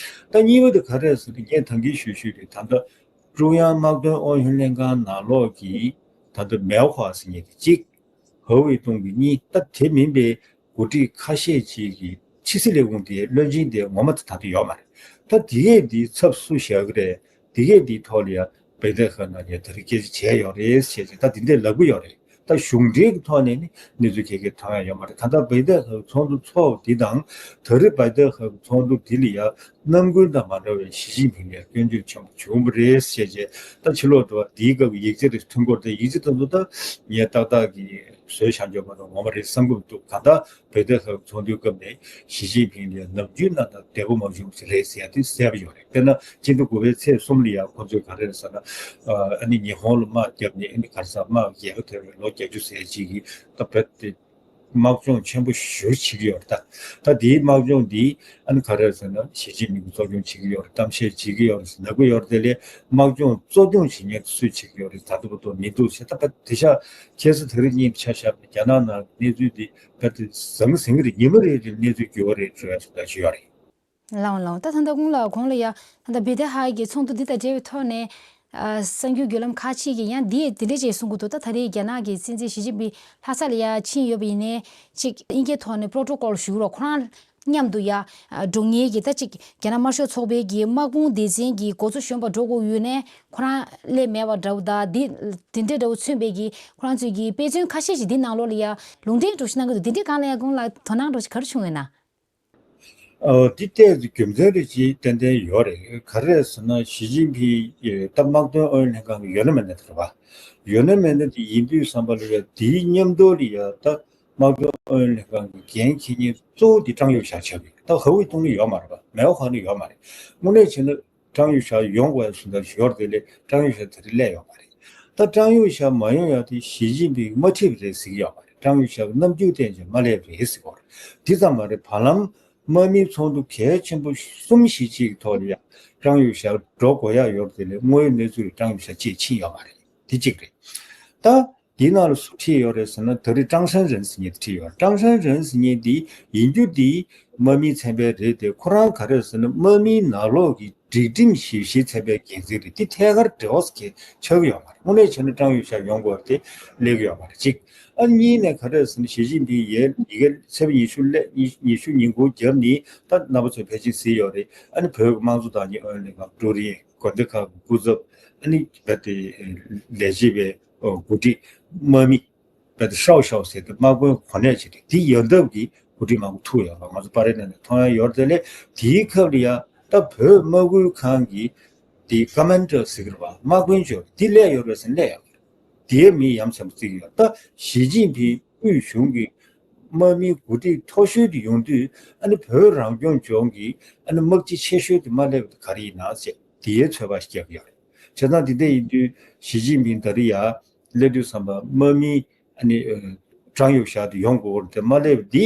ད་གཉིས་པ་དེ་ག་རེ་རེད་ཟེར་ན་ངས་ད་གིན་ཞུས་ཞུས་རེད། ད་ལྟ་ཀྲུང་དབྱང་དམག་དོན་ཨུ་ཡོན་ལྷན་ཁང་ནང་ལོགས་ཀྱི་ད་ལྟ་མའོ་ཧྭ་ཟེར་མཁན་དེ་གཅིག་ཧེ་ཝེ་ཏུང་གི་གཉིས། ད་དེ་མིན་པའི་འགོ་ཁྲིད་ཁ་ཤས་ཅིག་གིས་ཕྱི་སྲིད་ལས་ཁུངས་དེའི་བློན་ཆེན་དེ་ངོ་མ་ད་ལྟ་ཡོད་མ་རེད། ད་དེ་གས་འདིའི་ཚབ་སུ་བཞག་གི་རེད། དེ་གས་འདིའི་ཐོག་ལ་ཡང་བེ་ཏེ་ཧེ་ནང་ལ་ཡང་ད་རེས་སྐད་ཆ་བྱས་ཡོད་རེད་ཟེར་ཅིག་ད་དེ་འདྲས་ལབ་ཀྱི་ཡོད་རེད། ད་གཞུང་འབྲེལ་གྱི་ཐོག་ནས་ནི་གནས་ཚུལ་ག་གེ་ཐོན་ཡ་ཡོད་མ་རེད། གང་ལྟར་བེ་ཏེ་ཧེ་ཚོགས་འདུ་ཚོགས་འདི་དང་ད་རེས་བེ་ཏེ་ཧེ་ཚོགས་འདུ་འདི་ལ་ཡང་ནམ་རྒྱུན་དང་མ་འདྲ་བའི་ཞི་ཅིན་ཕིང་ལ་སྐྱོན་བརྗོད་ཆེན་པོ་བྱུང་བ་རེད་ཟེར་བྱས། ད་ཕྱི་ལོགས་དུ་བ་འདིའི་སྐབས་ཀྱི་ཡིག་ཆ་རེ་ཐོན་སྐོར་དེ་ཡིག་ཆ་དེ་ཚོ་ད་ངས་ཏག་ཏག་གི་བཟོས་བཞག་འཇོག་མ་གཏོགས་ངོ་མ་རེད་བསམ་གྱི་མི་འདུག་གང་ལྟར་བེ་ཏེ་ཧེ་ཚོགས་འདུའི་སྐབས་ནས་ཞི་ཅིན་ཕིང་ལ་ནམ་རྒྱུན་ནང་དང་བདེ་པོ་མ་བྱུང་བ་ཞིག་རེད་ཟེར་ཡ་དེ་གསལ་པོ་ཡོད་རེད། དཔེར་ན་སྤྱི་ཟླ་དགུ་པའི་ཚེས་གསུམ་ལ་ཡང་ཁོ་ཚོས་ག་རེ་རེད་ཟེར་ན། ཨ་ནི་ཉི་ཧོང་ལ་དམག་བརྒྱབ་ནས་ཨ་ནི་ག་རེ་ཟེར་དམག་རྒྱལ་ཁ་ཐོབ་པའི་ལོ་བརྒྱད་ཅུ་ཟེར་ཡ་ཅིག་གི་ད་བོད་དེ། དམག་སྦྱོང་ཆེན་པོ་ཞེ་པོ་བྱེད་ཀྱི་ཡོད་རེད་ད། ད་དེའི་དམག་སྦྱོང་འདི་ཨ་ནི་ག་རེ་རེད་ཟེར་ན་ཞི་ཅིན་ཕིང་གིས་གཙོ་སྐྱོང་བྱེད་ཀྱི་ཡོད་རེད། གཏམ་བཤད་བྱེད་ཀྱི་ཡོད་རེད་ཟེར་ལབ་ཀྱི་ཡོད་རེད། དེ་ལས་དམག་སྦྱོང་གཙོ་སྐྱོང་བྱེད་མཁན་དེ་སུས་བྱེད་ཀྱི་ཡོད་རེད། ད་ལྟ་བར་དུ་མི་འདུག་ཟེར། ད་དཔེ་དེང་སང་དེ་རིང་ཉིན་ཆ་བཞག་པ་རྒྱ་ནག་ནང་གནས་ཚུལ་འདི་དཔེ་དེ་ཟང་ཟིང་གི་རེད། ཉི་མ་རེ་རེ་གནས་ཚུལ་འགྱུར་བ་རེ་འགྲོ་ཡ་ཞིག་ད་ཞུ་ཡ་རེད། ལགས་ལགས། ད་ད་ལྟ་གོང་ལ་གོང་ལ་ཡ་ད་ལྟ་བེ་ཏེ་ཧའེ་གི་ཚོགས་འདུ་འདི་དང་འབྲེལ་བའི་ཐོག་ནས་ཨ་གསར་འགྱུར་བརྒྱུད་ལམ་ཁག་ཅིག་གིས་ཡང་འདི་དེ་འདྲ་ཅིག་གསུང་གི་འདུག་ད་ད་རེས་རྒྱ་ནག་གི་སྲིད་འཛིན་ཞི་ཅིན་ཕིང་ལྷ་ས་ལ་ཡ་ཕྱིན་ཡོད་པ་ཡིན་ནའི་ཅིག་དབྱིན་སྐད་ཐོག་ནས་པྲོ་ཊོ་ཀོལ་ཞུ་རོགས། ཁོ་རང་མཉམ་དུ་ཡ་ཨ་འགྲོ་མཁན་གྱི་ད་ཅིག་རྒྱ་ནག་དམར་ཤོག་ཚོགས་པའི་གི་དམག་དཔུང་སྡེ་ཚན་གྱི་འགོ་གཙོ་གཞོན་པ་འགྲོ་དགོས་ཡོད་ནའི་ཁོ་རང་སླེབས་མེད་པ་འདྲ་བོ་དང་། འདི་དེ་འདྲ་འདྲ་བོ་མཚོན་པའི་གི་ཁོ་རང་ཚོའི་གི་དཔེ་མཚོན་ཁ་ཤས་ཤིག་འདི་ནང་ལོགས་ལ་ཡ་ལུང་འདྲེན་འདྲ་བོ་ཞིག་གནང་གི་འདུག་འདི་འདྲའི་སྒང་ལ་ཡ་གོང་ལ་དོ་སྣང་འདྲ་བོ་ཞིག་ག་རེ་བྱུང་ཡོད་ན། ཨོ། འདི་ལྟའི་རྒྱུ་མཚན་རེ་ཅིག་ཏན་ཏན་ཡོད་རེད། ག་རེ་རེད་ཟེར་ན་ཞི་ཅིན་ཕིང་ད་དམག་དོན་ཨུ་ཡོན་ལྷན་ཁང་གི་ཡོད་ན་མེད་ན་དེ་རེད་པ། ཡོད་ན་མེད་ན་དེ་ཡིན་དུས་ཙམ་པ་ལ་ཡ་དེའི་མཉམ་དུ་ལ་ཡ་ད་དམག་དོན་ཨུ་ཡོན་ལྷན་ཁང་གི་འགན་འཁྱེར་མཁན་གཙོ་བོ་དེ་ཀྲང་ཡུང་ཞའོ་ཆགས་ཀྱི་ཡོད། ད་ཧ་ཝུའེ་ཏུང་ལི་ཡོད་མ་རེད་པ། མེའོ་ཧན་ལི་ཡོད་མ་རེད། དངོས་གནས་བྱས་ན་ཀྲང་ཡུང་ཞའོ་ཡོང་དགོས་ཡ་བཟོ་འདྲ་ཞིག་ཡོད་རེད། དེ་ལས་ཀྲང་ཡུང་ཞའོ་དེ་རིང་སླེབས་ཡོད་མ་རེད། ད་ཀྲང་ཡུང་ཞའོ་མ་ཡོང་ཡ་དེ་ཞི་ཅིན་ཕིང་མ་ཁྲིད་པ་རེད་ཟེར་གྱི་ཡོད་མ་རེད། ཀྲང་ཡུང་ཞའོ་གི་རྣམ་འགྱུར་བསྟན་བྱས་མ་སླེབས་རེད་ཟེར་གྱི་ཡོད་རེད། དེ་ཙམ་མ་རེད། བར་ལམ་དམག་མིའི་ཚོགས་འདུ་གལ་ཆེན་པོ་གསུམ་བཞི་ཅིག་གི་ཐོག་ལ་ཡ་ཀྲང་ཡུང་ཞའོ་འགྲོ་དགོས་ཡ་ཡོད་རེད། དེ་ལས་དངོས་ཡོད་གནས་ཚུལ་ལ་ཀྲང་ཡུང་ཞའོ་ཅིག་ཕྱིན་ཡོད་མ་རེད། དེ་གཅིག་རེད། ད་དེའི་ནང་ལ་སུ་ཁྲིད་ཡོད་རེད་ཟེར་ན་ད་རེས་ཀྲང་ཧྲེང་རེན་ཟེར་མཁན་དེ་ཁྲིད་ཡོད། ཀྲང་ཧྲེང་རེན་ཟེར་མཁན་དེ་ཡིན་རྒྱུ་དེ་དམག་མིའི་ཚན་པ་རེད་དེ། ཁོ་རང་ག་རེ་ཟེར་ན་དམག་མིའི་ནང་ལོགས་ཀྱི་སྒྲིག་ཁྲིམས་ཞིབ་བཤེར་ཚན་པའི་འགན་འཛིན་རེད། དེ་ཐད་ཀར་འབྲེལ་བ་ཆགས་ཀྱི་ཡོད་མ་རེད། དངོས་གནས་བྱས་ན་ཀྲང་ཡུང་ཞའོ་ཡོང་དགོས་རེད་དེ་སླེབས་ཀྱི་ཡོད་མ་རེད། གཅིག་ཨ་གཉིས་ནས་ག་རེ་ཟེར་ན་ཞི་ཅིན་ཕིང་ཡས་ཡི་གེ་ཚེས་པ་ཉི་ཤུ་སླེབས། ཉི་ཉི་ཤུ་ཉིན་གུང་རྒྱབ་ནས་ད་རྣམ་པ་ཚོས་ཕལ་ཆེར་གཟིགས་ཡོད་རེད། ཨ་ནི་བོད་ཀྱི་དམངས་གཙོ་དར་རྒྱས་ཨུ་ཡོན་ལྷན་ཁང་ཀྲུའུ་རིན། དགོན་སྡེ་ཁག་གི་སྐུ་ཚབ། ཨ་ནི་རྦད་དེ་ལས་བྱེད་པའི་འགོ་ཁྲིད། དམག་མི། རྦད་དེ་ཧྲའོ་ཞའོ་ཟེར་དེ་དམག་དཔོན་གོ་གནས་བྱས་ཏེ་དེ་ཡོང་སྟབས་ཀྱིས་འགོ་ཁྲིད་མང་པོ་ཐུག་ཡོད་པ་ང་ཚོ་པར་རིས་ནང་ནས་མཐོང་ཡ་ཡོད་རེད། དེ་ལས་དེའི་སྐབས་ལ་ཡ་ད་བོད་དམག་ཁུལ་ཁང་གི་དེ་ཀ་མན་ཌར་ཟེར་གྱི་རེད་པ། དམག་དཔོན་ཅིག་ཡོད་རེད། དེ་སླེབས་ཡོད་རེད་ཟེར་ན་སླེབས་ཡོད་རེད། དེའི་མི་ཡ་མཚན་པོ་བརྩི་གི་ཡོད། ད་ཞི་ཅིན་ཕིང་དབུས་གཞུང་གི་དམག་མིའི་འགོ་ཁྲིད་མཐོ་ཤོས་དེ་ཡོང་དུས་ཨ་ནི་བོད་རང་སྐྱོང་ལྗོངས་ཀྱི་ཨ་ནི་དམག་སྤྱི་ཆེ་ཤོས་དེ་མ་སླེབས་པ་དེ་ག་རེ་ཡིན་ན་ཟེར་དེའི་ཚོད་དཔག་ཞིག་རྒྱག་གི་ཡོད་རེད། བྱས་ཙང་དེ་འདྲ་ཡིན་དུས་ཞི་ཅིན་ཕིང་ད་རེས་ཡར་སླེབས་དུས་ཙམ་པ་དམག་མི་ཨ་ནི་ཀྲང་ཡུང་ཞའོ་དེ་ཡོང་དགོས་རེད་དེ་མ་སླེབས་པ་འདི་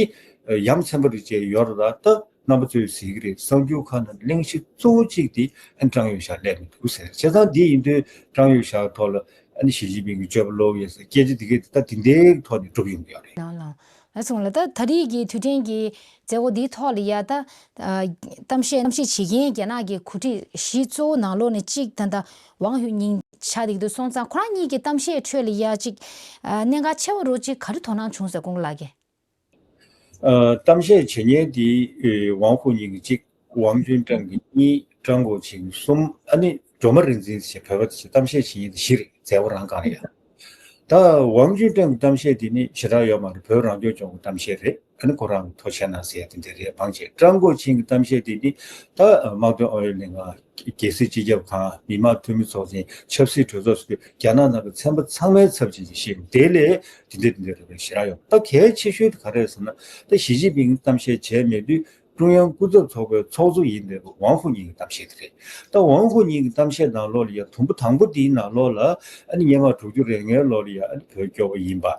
ཡ་མཚན་པ་རེ་བྱས་ཡོད་རེད། ད་རྣམ་པ་ཚོས་གཟིགས་ཀྱི་རེད། གསར་འགྱུར་ཁག་ནང་གླེང་གཞི་གཙོ་བོ་གཅིག་དེ་ཨ་ནི་ཀྲང་ཡུང་ཞའོ་སླེབས་མི་འདུག་ཟེར། བྱས་ཙང་འདི་ཡིན་དུས་ཀྲང་ཡུང་ཞའོ་ཐོག་ལ་ཨ་ནི་ཞི་ཅིན་ཕིང་གི་སྤྱོད་པ་ལོག་ཡོད་ཟེར་སྐད་ཆ་དེ་གས་དེ་ད་དེ་འདྲའི་ཐོག་ནས་སྒྲུབ་ཡོང་གི་ཡོད་རེད། ལགས་ལགས། ལགས་སོ་ལགས། ད་ད་རེས་ཀྱི་དུས་དྲན་གྱི་མཛད་སྒོ་འདིའི་ཐོག་ལ་ཡ་ད་ཨ་གཏམ་བཤད་གཏམ་བཤད་བྱེད་མཁན་རྒྱ་ནག་གི་འགོ་ཁྲིད་བཞི་གཙོ་བོ་ནང་ལོགས་ནས་གཅིག་ད་ལྟ་ཝང་ཧུའུ་ཉིང་ཆགས་བསྡད་ཀྱི་འདུག་སོང་ཙང་ཁོ་རང་གཉིས་ཀྱི་གཏམ་བཤད་ཁྲོད་ལ་ཡ་གཅིག་ཨ་གནད་འགག་ཆེ་བ་རུ་གཅིག་ག་རེ་དོ་སྣང་བྱུང་ཟེར་གོང་གི་ལགས་ཀྱིས། ཨ་གཏམ་བཤད་བྱེད་མཁན་དེ་ཝང་ཧུའུ་ཉིང་གིས་གཅིག་ཝང་ཅུན་ཀྲེང་གིས་གཉིས། ཀྲང་གོ་ཆིང་གིས་གསུམ། ཨ་ནི་སྒྲོལ་མ་རིག་འཛིན་ཞེས་བོད་པ་དེ་གཏམ་བཤད་བྱེད་མཁན་དེ་བཞི་རེད། མཛད་སྒོ་རང་སྒང་ལ་ཡ། ད་ཝང་ཅུན་ཀྲེང་གི་གཏམ་བཤད་དེ་ནི་ཞེ་དྲག་ཡོད་མ་རེད། བོད་རང་སྐྱོང་ལྗོངས་ཀྱི་གཏམ་བཤད་རེད། ཨ་ནི་ཁོ་རང་གིས་ཐུགས་རྗེ་གནང་ཟེར་ཡ་དེ་འདྲ་རེད། མང་ཆེ་ཀྲང་གོ་ཆིང་གི་གཏམ་བཤད་དེ་ནི་ད་དམག་དོན་ཨུ་ཡོན་ལྷན་ཁང་། རྒྱལ་སྲིད་སྤྱི་ཁྱབ་ཁང་། མི་དམངས་འཐུས་མི་ཚོགས་ཆེན། ཆབ་སྲིད་གྲོས་ཚོགས་སུ་རྒྱ་ནག་ནང་གི་ཚན་པ་ཚང་མའི་ཚབ་བྱས་ཀྱི་ཤེས་དེ་ལས་དེ་འདྲ་དེ་འདྲ་རེད་པས་ཞེ་དྲག་ཡོད། ད་གལ་ཆེ་ཤོས་དེ་ག་རེ་རེད་ཟེར་ན་ད་ཞི་ཅིན་ཕིང་གིས་གཏམ་བཤད་བྱས་མེད་དུས་ཀྲུང་དབྱང་སྐུ་ཚབ་ཚོགས་པའི་ཚོགས་གཙོ་ཡིན་པའི་ཝང་ཧུའུ་ཉིང་གི་གཏམ་བཤད་དེ་རེད། ད་ཝང་ཧུའུ་ཉིང་གི་གཏམ་བཤད་ནང་ལོགས་ལ་ཡ་དུམ་བུ་དང་པོ་དེའི་ནང་ལོགས་ལ་ཨ་ནི་སྔོན་མ་དྲུག་ཅུ་རེ་ལྔའི་ལོ་ལ་ཡ་ཨ་ནི་བོད་སྐྱོ་བོ་ཡིན་པ།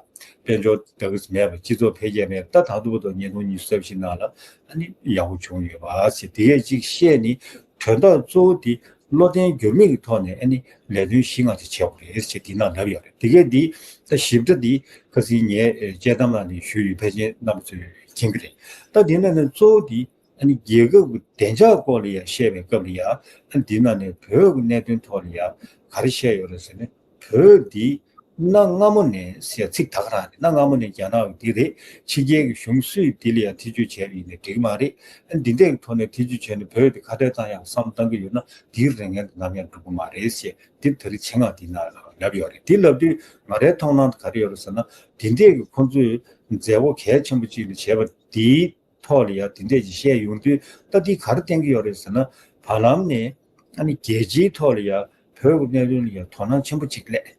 དཔལ་འབྱོར་ད་ག་ཚོད་མེད་པ། སྤྱི་ཚོགས་འཕེལ་རྒྱས་མེད་པ། ད་ད་དུང་བར་དུ་ཉིས་སྟོང་ཉི་ཤུ་རྩ་བཞི་ནང་ལ་ཨ་ནི་ཡག་པོ་བྱུང་ཡོད་པ་ཟེར་དེ་གས་ཅིག་བཤད་ནས་དོན་དག་གཙོ་བོ་དེ་བློ་བརྟན་འགྱུར་མེད་ཀྱི་ཐོག་ནས་ཨ་ནི་ལས་དོན་གཞི་ང་ཚོས་བྱེད་དགོས་རེད་ཅེས་དེ་ནང་ལབ་ཡོད་རེད། དེ་གས་འདི་ད་ཞིབ་ཕྲ་འདི་ཁ་སང་ངས་དཔྱད་གཏམ་ནང་ནས་ཞུས་ཡོད། ཕལ་ཆེར་རྣམ་པ་ཚོས་མཁྱེན་གྱི་རེད། ད་དེ་ནང་ནས་གཙོ་བོ་དེ་ཨ་ནི་རྒྱལ་ཁབ་ཀྱི་བདེ་འཇགས་སྐོར་ལ་ཡང་བཤད་པའི་སྐབས་ལ་ཡང་ཨ་ནི་འདི་ནང་ནས་བོད་ཀྱི་གནད་དོན་ཐོག་ལ་ཡང་ག་རེ་བཤད་ཡོད་རེད་ཟེར་ན། བོད་འདི་གནའ་སྔ་མོ་ནས་ཟེར་ཡ་ཚིག་ད་ག་རང་རེད། གནའ་སྔ་མོ་ནས་རྒྱ་ནག་གི་འདི་རེད། ཕྱི་རྒྱལ་གྱི་གཞུང་སུས་འདི་ལ་ཡང་ཐེ་བྱུས་བྱས་པ་ཡིན་ན་འགྲིག་གི་མ་རེད། ཨ་ནི་འདི་འདྲས་ཀྱི་ཐོག་ནས་ཐེ་བྱུས་བྱས་ནས་བོད་འདི་ཁ་གཏད་བཏང་ཡག་བསམ་བློ་བཏང་གི་ཡོད་ན་འདིའི་རེ་ངན་དེ་ནམ་ཡང་འགྲུབ་གི་མ་རེད་ཟེར་འདི་ད་རེས་ཆེད་མངགས་འདི་ནང་ལ་ལབ་ཡོད་རེད། འདི་ལབ་དུས་ང་རའི་མཐོང་སྣང་དེ་ག་རེ་ཡོད་རེད་ཟེར་ན། འདི་འདྲས་ཀྱི་ཁོང་ཚོས་མཛད་སྒོ་གལ་ཆེན་པོ་ཅིག་ལ་བྱས་པ་འདིའི་ཐོག་ལ་ཡང་དེ་འདྲས་ཅིག་བཤད་ཡོང་དུས་ད་འདི་ག་རེ་བསྟན་གྱི་ཡོད་རེད་ཟེར་ན། བར་ལམ་ནས་ཨ་ནི་རྒྱལ་སྤྱིའི་ཐོག་ལ་ཡང་བོད་ཀྱི་གནད་དོན་ལ་ཡང་དོ་སྣང་ཆེན་པོ་ཅིག་སླེབས།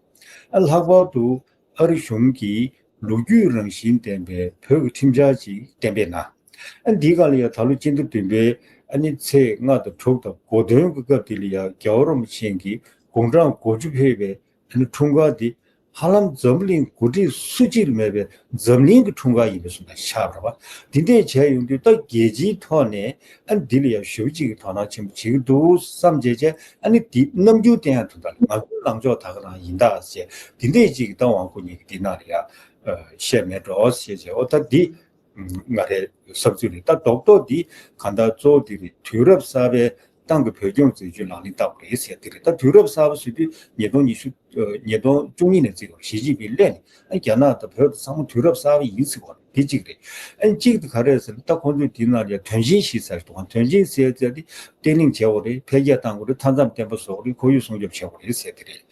ཨ་ལྷག་པར་དུ་ཨ་རི་གཞུང་གིས་ལོ་རྒྱུས་རང་བཞིན་ལྡན་པའི་བོད་ཀྱི་ཁྲིམས་འཆར་ཅིག་གཏན་འབེབས་གནང་། ཨ་འདིའི་སྒང་ལ་ཡང་ད་ལོ་སྤྱི་ཟླ་བདུན་པའི་ཨ་ནི་ཚེས་ལྔ་དང་དྲུག་དང་གོ་སྟོན་གྱི་སྐབས་དེ་ལ་ཡང་རྒྱལ་བ་རིན་པོ་ཆེ་གིས་དགུང་གྲངས་དགུ་བཅུ་ཕེབས་པའི་ཨ་ནི་འཁྲུངས་སྐར་འདི་ ཧ་ལམ་འཛམ་བུ་གླིང་འགོ་ཁྲིད་སུ་གཅིག་ལ་མེད་པའི་འཛམ་གླིང་གི་འཁྲུངས་སྐར་ཡིན་པའི་བཟོ་འདྲ་ཆགས་པ་རེད་བ། འདི་འདྲས་བྱས་ཡོང་དུས་ད་རྒྱལ་སྤྱིའི་ཐོག་ནས་ཨ་འདི་ལ་ཡང་ཞེ་པོ་ཅིག་གི་དོ་སྣང་ཆེན་པོ་བྱེད་ཀྱི་འདུག་བསམ་བྱས་བྱས། ཨ་ནི་འདི་རྣམ་འགྱུར་བསྟན་ཡག་དོན་དག་ལ་ང་ཚོའི་ལངས་ཕྱོགས་ད་ག་རང་ཡིན་ད་ཟེར། འདི་འདྲས་ཅིག་གི་ད་དབང་ཁོ་གཉིས་ཀྱི་འདི་ནང་ལ་ཡང་བཤད་མེད་འགྲོ་ཟེར་བྱས། ཨོ་ད་འདི་ང་རའི་བསམ་ཚུལ་རེད། ད་རྡོག་རྡོག་འདི་གང་ལྟར་གཙོ་བོ་འདི་རེད། དུས་རབས་གསར་པའི་ཏང་གི་བོད་སྐྱོང་སྲིད་བྱུས་ལག་ལེན་བསྟར་བ་རེད་ཟེར་འདི་རེད། ད་དུས་རབས་གསར་པ་ཟེར་དུས་ཉིས་སྟོང་ཉི་ཤུ་ཉིས་སྟོང་བཅུ་གཉིས་ནས་བརྩི་དགོས། ཞི་ཅིན་ཕིང་སླེབས་ནས་ཨ་རྒྱ་ནག་དང་བོད་དང་ཚང་མ་དུས་རབས་གསར་པ་ཡིན་ཟེར་བ་རེད། འདི་གཅིག་རེད། ཨ་གཅིག་དེ་ག་རེ་ཟེར་ན། ད་ཁོང་ཚོས་འདི་ནང་ལ་ཡང་དོན་ཆེན་བཞི་ཟེར་འདུག་དོན་ཆེན་ཟེར་ཟེར་དེ་བརྟན་ལྷིང་བྱེད་དགོས་རེད། འཕེལ་རྒྱས་གཏང་དགོས་རེད། མཐའ་མཚམས་བརྟན་པོ་བཟོ་དགོས་རེད། ཁོར་ཡུག་སྲུང་སྐྱོབ་བྱེད་དགོས་རེད་ཟེར་དེ་རེད།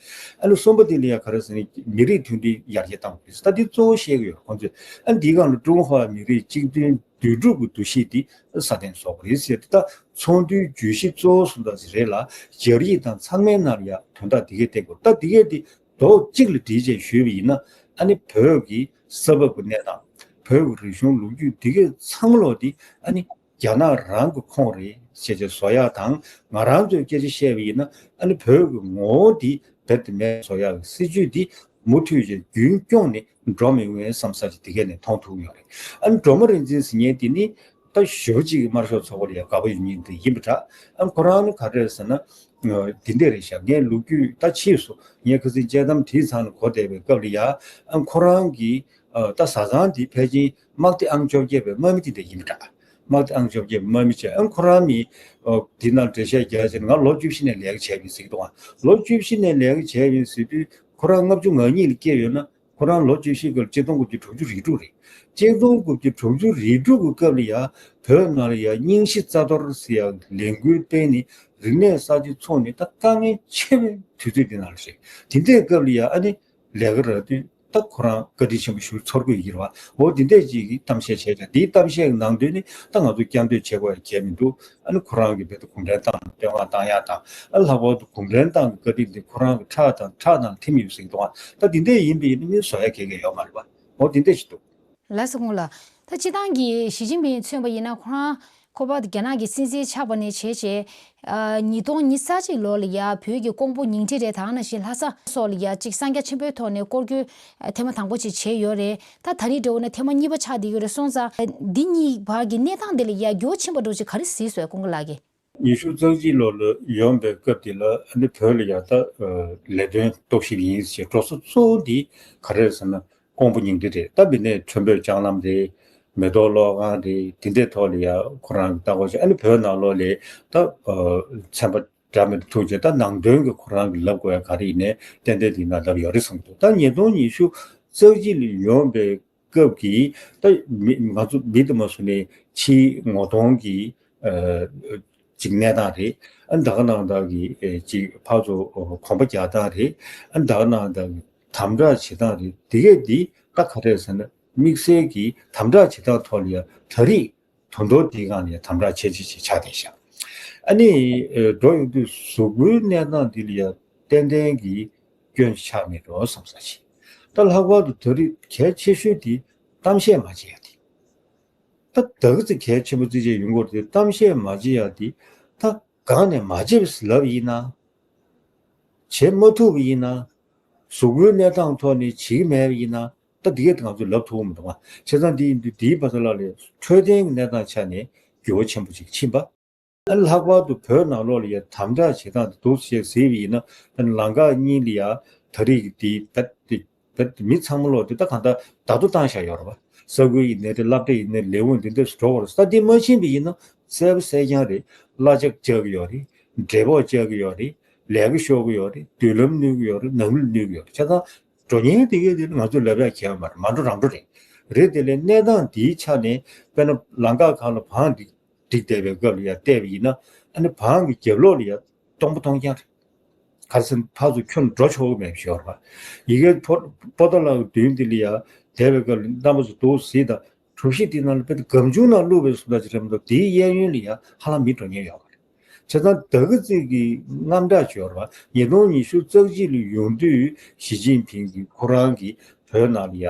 ཨ་ནི་གསུམ་པ་དེ་ལ་ཡང་ག་རེ་ཟེར་ན། མི་རིགས་མཐུན་སྒྲིལ་ཡར་རྒྱས་གཏང་དགོས་རེད་ཟེར། ད་འདི་གཙོ་བོ་བཤད་ཀྱི་ཡོད་རེད་ཁོང་ཚོས། ཨ་ནི་འདིའི་སྒང་ལ་ཀྲུང་ཧྭ་མི་རིགས་གཅིག་མཐུན་འདུས་གྲུབ་ཀྱི་འདུ་ཤེས་འདི་སྲ་བརྟན་བཟོ་དགོས་རེད་ཟེར་ཏེ། ད་ཚོགས་འདུའི་བརྗོད་གཞི་གཙོ་བོ་གསུམ་དང་ཟེར་རེད་ལ། སྦྱར་ཡིག་དང་ཚང་མའི་ནང་ལ་ཡང་དོན་དག་འདི་གས་བསྟན་དགོས། ད་འདི་གས་འདི་རྡོག་གཅིག་ལ་སྒྲིལ་བྱས་ཞུས་པ་ཡིན་ན། ཨ་ནི་བོད་ཀྱི་ས་བབ་ཀྱི་གནས་སྟངས། བོད་ཀྱི་རིག་གཞུང་ལོ་རྒྱུས་འདི་གས་ཚང་མ་ལོག་འདི་ཨ་ནི་རྒྱ་ནག་རང་གི་ཁོངས་རེད་ཅེས་བྱས་བཟོ་ཡག་དང་། ང་རང་ཚོས་སྐད་ཆ་བཤད་པ་ཡིན་ན། ཨ་ནི་བོད་ཀྱི་ངོ་བོ་འདི་རྦད་དེ་མེད་བཟོ་ཡག་གི་སྲིད་ཇུས་འདི་མུ་མཐུད་ཅིག་རྒྱུན་སྐྱོང་ནས་འགྲོ་མི་འོས་བསམ་ས་ཅིག་འདི་གས་ནས་མཐོང་ཐུབ་ཡོད་རེད། ཨ་ནི་སྒྲོལ་མ་རིག་འཛིན་ཟེར་མཁན་དེ་ནི་ད་ཞེ་པོ་ཅིག་གི་དམར་ཤོག་ཚོགས་པ་ལ་ཡང་དགའ་པོ་ཡོད་མཁན་དེ་ཡིན་པ་འདྲ། ཨ་ནི་ཁོ་རང་ནི་ག་རེ་རེད་ཟེར་ན། འདི་འདྲས་རེད་ཤག་ངའི་ལོ་རྒྱུས་ད་ཕྱིས་སུ་ངས་ཁ་སང་དཔྱད་གཏམ་བྲིས་ཚར་ནས་གོ་བསྡད་པའི་སྐབས་ལ་ཡ། ཨ་ནི་ཁོ་རང་གི་ད་བཟའ་ཚང་འདི་ཕལ་ཆེར་དམག་སྡེ་ཨང་བཅོ་བརྒྱད་པའི་དམག་མི་དེ་འདྲ་ཡིན་པ་འདྲ། དམག་སྡེ་ཨང་བཅོ་བརྒྱད་པའི་དམག་མི་བྱས། ཨ་ནི་ཁོ་རང་ནི་འདི་ནང་འགྲེལ་བཤད་རྒྱག་བྱས་ན། ང་ལོ་བཅུ་བཞི་ནས་ལས་ཀ་བྱས་ཡིན་ཟེར་གྱི་འདུག་ཨ། ལོ་བཅུ་བཞི་ནས་ལས་ཀ་བྱས་ཡིན་ཟེར་དུས་ཁོ་རང་ལྔ་བཅུ་ང་གཉིས་ལ་སྐྱེས་ཡོད་ན། ཁོ་རང་ལོ་བཅུ་བཞི་སྐབས་ལ་གཅིག་སྟོང་དགུ་བརྒྱ་དྲུག་ཅུ་རེ་དྲུག་རེད། གཅིག་སྟོང་དགུ་བརྒྱ་དྲུག་ཅུ་རེ་དྲུག་གི་སྐབས་ལ་ཡ། བོད་ནང་ལ་ཡ་རྙིང་ཞི་རྩ་གཏོར་ཟེར་ཡ་ལས་འགུལ་སྤེལ་ནས་རིག་གནས་གསར་བརྗེ་ཚོགས་ནས། ད་དཀའ་ངལ་ཆེ་བའི་དུས་ཚོད་འདི་ནང་ལ་རེད། དེ་འདྲའི་སྐབས་ལ་ཡ་ཨ་ནི་ལས་ཀ་རག་དུས་ད་ཁོ་རང་བཀའ་དྲིན་ཆེན་པོ་ཞེ་པོ་ཚོར་གྱི་ཡོད་རེད་བ། འོ་འདི་འདྲས་ཅིག་གི་གཏམ་བཤད་བྱས་ཀྱང་། འདིའི་གཏམ་བཤད་ཀྱི་ནང་དོན་ནི་ད་ང་ཚོ་བསྐྱར་ཟློས་བྱེད་དགོས་ཡ་གལ་མི་འདུག་ཨ་ནི་ཁོ་རང་གིས་རྦད་དེ་གུང་ཁྲན་ཏང་ལ་བསྟོད་བསྔགས་བཏང་ཡ་དང་། ཨ་ལྷག་པར་དུ་གུང་ཁྲན་ཏང་གི་བཀའ་དྲིན་འདི་ཁོ་རང་གི་ཁྲག་དང་ཁྲག་ནང་ཐིམ་ཡོད་ཟེར་གྱི་འདུག་ཨ། ད་འདི་འདྲས་ཡིན་པ་ཡིན་ན་མི་བཟོ་ཡ་གལ་གལ་ཡོད་མ་རེད་བ། འོ་འདི་འདྲས་ཞིག་འདུག་ལགས་སོ། ཁོང་ལ་ད་སྤྱིར་བཏང་གི་ཞི་ཅིན་ཕིང་མཚོན་པ་ཡིན་ན། ཁོ་རང་ཁོ་པ་རྒྱ་ནག་གི་སྲིད་འཛིན་ཆགས་པ་ནས་བྱས་བྱས། ཨ་ཉིས་སྟོང་ཉི་ཤུ་རྩ་གཅིག་ལོ་ལ་ཡ་བོད་ཀྱི་ཀོང་པོ་ཉིང་ཁྲི་རེད། ད་ག་ནང་བཞིན་ལྷ་ས་སོགས་ལ་ཡ་གཅིག་གསང་རྒྱ་ཆེན་པོའི་ཐོག་ནས་སྐོར་སྐྱོད་ཐེངས་མ་དང་པོ་ཅིག་བྱས་ཡོད་རེད། ད་ད་རེས་འདྲ་བོ་ན་ཐེངས་མ་གཉིས་པ་ཆགས་བསྡད་ཡོད་རེད། སོང་ཙང་འདི་གཉིས་བར་གྱི་གནས་སྟངས་འདི་ལ་ཡ་འགྱུར་བ་ཕྱིན་པ་འདྲ་བོ་ཅིག་ག་རེ་གཟིགས་སོང་། ཀུན་དགའ་ལགས་ཀྱིས། ཉི་ཤུ་རྩ་གཅིག་ལོ་ལ་ཡོང་པའི་སྐབས་དེ་ལ་ཨ་ནི་བོད་ལ་ཡ་ད་ལས་དོན་རྟོག་ཞིབ་ཡིན་ཞེས་འགྲོ་ས་གཙོ་བོ་འདི་ག་རེ་རེད་ཟེར་ན། ཀོང་པོ་ཉིང་ཁྲི་རེད། ད་མི་སྣའི་ཁྲོན་བོད་ལྕང་ལམ་རེད། མེ་ཏོག་གློག་ཁང་རེད། དེ་འདྲའི་ཐོག་ལ་ཡ་ཁོ་རང་གིས་ལྟ་སྐོར་བྱས། ཨ་ནི་བོད་ནང་ལོགས་ལ་ད་ཚན་པ་འདྲ་མི་འདྲ་ཐུག་བྱས། ད་ནང་དོན་གྱི་ཁོ་རང་གིས་ལབ་དགོས་ཡ་ག་རེ་ཡིན་ནའི་ཏན་ཏན་དེ་ན་ལབ་ཡོད་རེད་བསམ་གྱི་འདུག་ད་ཉིས་སྟོང་ཉི་ཤུ་རྩ་གཅིག་ལ་ཡོང་པའི་སྐབས་ཀྱི་ད་མི་ང་ཚོ་མི་དུ་མ་སུ་ནས་ཕྱིའི་ངོ་གདོང་གི་ཅིག་གནས་སྟངས་རེད། ཨ་ནི་ད་ག་ནང་བཞིན་གྱི་ཅིག་ཕར་ཚུར་གོམ་པ་རྒྱག་སྟངས་རེད། ཨ་ནི་ད་ག་ནང་བཞིན་གྱི་དམ་དྲག་བྱེད་སྟངས་རེད། དེ་གས་འདི་ད་ག་རེ་ཟེར་ན། དམིགས་བསལ་གྱི་དམ་དྲག་བྱེད་སྟངས་ཐོག་ལ་ཡང་ད་རེས་དོན་ཐོག་འདིའི་སྒང་ལ་ཡང་དམ་དྲག་བྱེད་བྱེད་བྱེད་ཆགས་བསྡད་ཤག་ཨ་ནི་འགྲོ་ཡོང་དུས་གཟུགས་པོའི་གནས་སྟངས་འདི་ལ་ཡང་ཏན་ཏན་གྱི་སྐྱོན་ཆགས་མེད་འགྲོ་བསམ་ས་ཞིག་ད་ལྷག་པར་དུ་ད་རེས་གལ་ཆེ་ཤོས་དེ་གཏམ་བཤད་མ་བྱེད་ཡ་དེ། ད་ད་གི་ཙི་གལ་ཆེན་པོ་ཙི་ཅིག་ཡོང་གི་རེད་དེ། གཏམ་བཤད་མ་བྱེད་ཡ་དེ་ད་གང་ནས་མ་བྱེད་པ་ལབ་ཡིན་ན། བྱེད་མ་ཐུབ་པ་ཡིན་ན། གཟུགས་པོའི་གནས་སྟངས་ཐོག་ནས་བྱེད་ཀྱི་མེད་པ་ཡིན་ན། ད་འདི་གས་ང་ཚོས་ལབ་ཐུབ་ཀྱི་མི་འདུག་ཨ། བྱས་ཙང་འདི་ཡིན་དུས་འདིའི་བར་ལ་ལས་འཕྲོད་བསྟེན་གྱི་གནས་སྟངས་ཆ་ནས་འགྱུར་བ་ཆེན་པོ་ཅིག་ཕྱིན་པ། ཨ་ལྷག་པར་དུ་བོད་ནང་ལོགས་ལ་ཡ་དམ་དྲག་བྱེད་སྟངས་དེ་འདུག་ཅེས་ཟེར་བ་ཡིན་ན། ཨ་ལམ་ཁ་གཉིས་ལ་ཡ་ད་རེས་ཀྱི་དེ་བད་དེ་བད་མི་ཚང་མ་ལོག་དེ་ད་གང་ལྟར་བརྡ་ཐོ་བཏང་བཞག་ཡོད་རེད་བ། ས་ཁུལ་ཡིན་ནའི་རེད། སློབ་གྲྭ་ཡིན་ནའི་རེད། ལས་ཁུངས་དེ་འདྲས་སུ་འགྲོ་དགོས་རེད། ས་དེ་མ་ཕྱིན་པ་ཡིན་ན་གསལ་པོ་གསལ་རྐྱང་རེད། གླ་ཆ་རྒྱག་གི་ཡོད་རེད། འབྲས་སྤོགས་རྒྱག་གི་ཡོད་རེད། ལས་ཀ་ཤོར་གི་ཡོད་རེད། མདུན་ལམ་གནོད་གི་ཡོད་རེད། ནང་མི་ལ་གནོད་གི་ཡོད་རེད། བྱས་ཙང་འགྲོ་མཁན་དེ་གས་དེ་ང་ཚོས་ལབ་ཡ་གལ་མ་རེད། མ་འགྲོ་རང་འགྲོ་རེད། རེད། དེ་ལས་གནས་སྟངས་འདིའི་ཆ་ནས་དཔེར་ན་ལམ་ཁ་སྒང་ལ་བང་སྒྲིག་སྒྲིག་བསྡད་པའི་སྐབས་ལ་ཡ་བལྟས་པ་ཡིན་ན། ཨ་ནི་བང་གི་རྒྱབ་ལོགས་ལ་ཡ་སྟོང་པ་སྟོང་རྐྱང་རེད། ག་རེ་ཟེར་ན་ཕར་ཚུར་ཁྱོན་འགྲོ་ཆོག་གི་མེད་པ་ཞིག་ཡོད་རེད་པ། ཡ་གི་པོ་པོ་ཏཱ་ལ་གི་མདུན་དེ་ལ་ཡ་བསྡད་པའི་སྐབས་ལ་རྣམ་པ་ཚོ་འདུག་གཟིགས་དང་། གྲུ་བཞི་དེ་ནང་ལ་དཔེ་སྒམ་ཆུང་ནང་བླུགས་པའི་བཟོ་འདྲ་ཅིག་རེད་མ་གཏོགས། དེའི་གཡས་གཡོན་ལ་ཡ་ཧ་ལམ་མི་འགྲོ་མཁན་ཡོད་མ་རེད། བྱས་ཙང་ད་གི་ཙི་གི་དངངས་སྐྲག་ཅིག་ཡོད་རེད་པ། ཉིས་སྟོང་ཉི་ཤུ་རྩ་གཅིག་ལ་ཡོང་དུས་ཞི་ཅིན་ཕིང་གིས་ཁོ་རང་གིས་བོད་ནང་ལ་ཡ་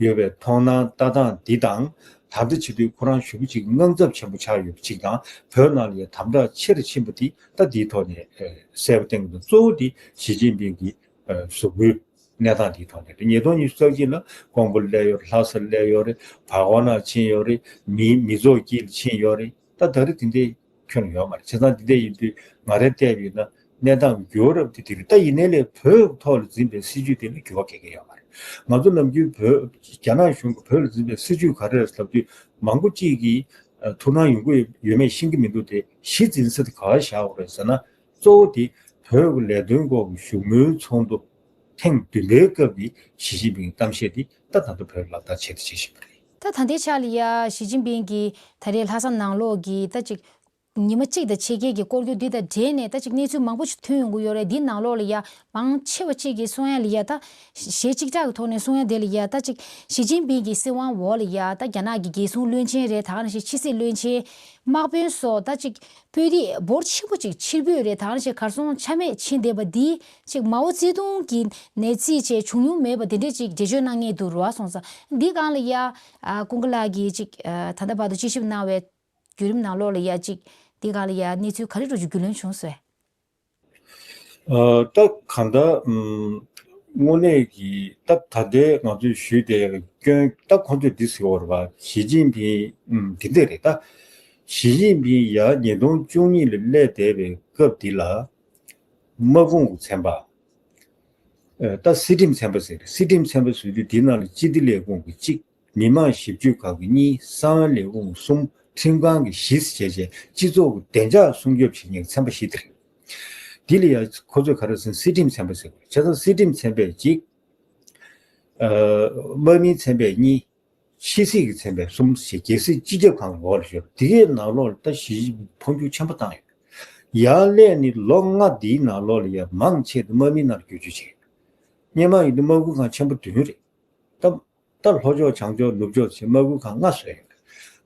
ཡོད་པའི་མཐོང་སྣང་ལྟ་སྟངས་འདི་དང་། ད་ལྟ་བྱེད་དུས་ཁོ་རང་ཞེ་པོ་ཅིག་དངངས་འཚབ་ཆེན་པོ་ཆགས་ཡོད་པ་ཅིག་དང་། བོད་ནང་ལ་ཡ་དམ་དྲག་ཆེ་རུ་ཕྱིན་པ་འདི་ད་འདིའི་ཐོག་ནས་ཨ་གསལ་པོ་བསྟན་གྱི་འདུག་གཙོ་བོ་འདི་ཞི་ཅིན་ཕིང་གི་ཨ་གཟུགས་པོའི་ གནས་སྟངས་དེའི་ཐོག་ནས་རེད། ཉིས་སྟོང་ཉི་ཤུ་རྩ་གཅིག་ལ་ཀོང་པོར་སླེབས་ཡོད་རེད། ལྷ་སར་སླེབས་ཡོད་རེད། བར་སྐོར་ནང་ཕྱིན་ཡོད་རེད། མི་མི་ཚོགས་དཀྱིལ་ཕྱིན་ཡོད་རེད། ད་ད་རེས་དེ་འདྲའི་ཁྱོན་ཡོད་མ་རེད། བྱས་ཙང་དེ་འདྲ་ཡིན་དུས་ང་རང་བལྟས་པ་ཡིན་ན་གནས་སྟངས་འགྱུར་བ་རབ་དེ་དེ་རེད། ད་ཡིན་ནའི་ལས་བོད་ཐོག་ལ་འཛིན་པའི་སྲིད་བྱུས་དེ་ལ་འགྱུར་བ་གང་ཡང་ཡོད་མ་རེད། ང་ཚོ་ནམ་རྒྱུན་བོད་རྒྱ་ནག་གཞུང་གིས་བོད་ལ་འཛིན་པའི་སྲིད་བྱུས་ག་རེ་རེད་ལབ་དུས་མང་པོ་གཅིག་གིས་ཨ་ཐུགས་སྣང་ཡོང་གི་ཡོད་མེད་ཤེས་ཀྱི་མི་འདུག་སྟེ། གཞི་འཛིན་ས་དེ་ག་པར་བཞག་དགོས་རེད་ཟེར་ན། གཙོ་བོ་དེ་བོད་ཀྱི་ལས་དོན་སྐོར་གྱི་བཞུགས་མོལ་ཚོགས་འདུ་ཐེངས་བདུན་པའི་སྐབས་ཀྱི་ཞི་ཅིན་ཕིང་གཏམ་བཤད་དེ་ད་ད་ལྟ་བོད་ལ་ལག་བསྟར་བྱེད་དུ་བྱེད་བཞིན་པ་རེད། ད་ད་ལྟའི་ཆ་ལ་ཡ་ཞི་ཅིན་ཕིང་གིས་ད་རེས་ལྷ་ས་ནང་ལོགས་ཀྱི་ད་ཅིག་ཉི་མ་གཅིག་དང་ཕྱེད་ཀའི་གི་སྐོར་སྐྱོད་འདི་དང་འབྲེལ་ནས་ད་ཅིག་གནས་ཚུལ་མང་པོ་ཞིག་ཐོན་ཡོང་གི་ཡོད་རེད། འདི་ནང་ལོགས་ལ་ཡ་མང་ཆེ་བ་གཅིག་གིས་གསུང་ཡ་ལ་ཡ་ད་གཞས་གཅིག་གྲགས་ཀྱི་ཐོག་ནས་གསུང་ཡ་དེ་ལ་ཡ་ད་ཅིག་ཞི་ཅིན་ཕིང་གི་སྲིད་དབང་འོག་ལ་ཡ་ད་རྒྱ་ནག་གི་རྒྱལ་སྲུང་བློན་ཆེན་རེད། ད་ག་ནང་བཞིན་ཕྱི་སྲིད་བློན་ཆེན། དམག་དཔོན་སོགས་ད་ཅིག་སྤུས་དེ་འབོར་ཆེན་པོ་ཅིག་ཕྱིར་འབུད་རེད། ད་ག་ནང་བཞིན་གར་སོང་ཆ་མེད་ཕྱིན་བསྡད་པ་འདི་ཅིག་མའོ་ཙེ་ཏུང་གི་ནས་རྩིས་བྱས་བྱུང་མྱོང་མེད་པ་དེ་འདྲས་ཅིག་འགྲེལ་བརྗོད་གནང་མཁན་འདུག་རེད་བ། སོང་ཙང་འདི་སྒང་ལ་ཡ་ཨ་ཀུན་དགའ་ལགས་ཀྱིས་ཅིག་ཨ་ད་ལྟ་བར་དུ་དཔྱད་ཞིབ་གནང་བའི་བརྒྱུད་རིམ་ནང་ལོགས་ལ་ཡ་ཅིག་འདི་སྒང་ལ་ཡ་གནས་ཚུལ་ག་རེ་འདྲ་ཅིག་རྒྱུས་ལོན་བྱུང་སོང་། ཨ་ད་གང་ལྟར་ཨམ་དངོས་གནས་ཀྱི་ད་ད་ལྟའི་ང་ཚོས་ཞུས་དེ་སྐྱོན་ད་ཁོང་ཚོས་འདི་ཟེར་བ་རེད་པ། ཞི་ཅིན་ཕིང་ཨམ་འདི་འདྲ་རེད་ད། ཞི་ཅིན་ཕིང་ཡར་ཉིས་སྟོང་བཅུ་གཉིས་ལ་སླེབས་བསྡད་པའི་སྐབས་འདི་ལ་དམག་དཔུང་གི་ཚན་པ། ཨ་ད་སྲིད་ཁྲིམས་ཚན་པ་ཟེར། སྲིད་ཁྲིམས་ཚན་པ་ཟེར་དུས་འདི་ནང་ལ་སྤྱི་བདེ་ལས་ཁུངས་ཀྱི་གཅིག་མི་དམངས་ཞིབ་དཔྱོད་ཁང་གི་གཉིས། གསང་བའི་ལས་ཁུངས་གསུམ། ཁྲིམས་ཁང་གི་བཞི་བྱས་བྱས་སྤྱི་ཚོགས་ཀྱི་བདེ་འཇགས་སྲུང་སྐྱོབ་བྱེད་མཁན་གྱི་ཚན་པ་བཞི་དེ་རེད། འདི་ལ་ཡང་ཁོ་ཚོས་ག་རེ་ཟེར་ན་སྲིད་ཁྲིམས་ཚན་པ་ཟེར་དགོས། བྱས་ཙང་སྲིད་ཁྲིམས་ཚན་པས་གཅིག་ཨ་དམག་མིའི་ཚན་པས་གཉིས། ཕྱི་སྲིད་ཀྱི་ཚན་པས་གསུམ་ཞེས་རྒྱལ་སྲིད་སྤྱི་ཁྱབ་ཁང་གི་འོག་ལ་ཡོད། དེ་གའི་ནང་ལོགས་ལ་ད་ཞི་ཅིན་ཕིང་འཕོ་འགྱུར་ཆེན་པོ་བཏང་ཡོད། ཡར་སླེབས་ནས་ལོ་ལྔ་འདིའི་ནང་ལོགས་ལ་ཡང་མང་ཆེ་དུ་དམག་མིའི་ནང་ལ་བསྒྱུར་བཅོས་བྱས་ཡོད། སྔོན་མ་ཡིན་དུས་དམག་ཁུལ་ཁང་ཆེན་པོ་བདུན་རེད། ད་ད་ལྷོ་ཕྱོགས་བྱང་ཕྱོགས་ནུབ་ཕྱོགས་བྱས་དམག་ཁུལ་ཁང་ལྔ་བཟོས་ཡོད།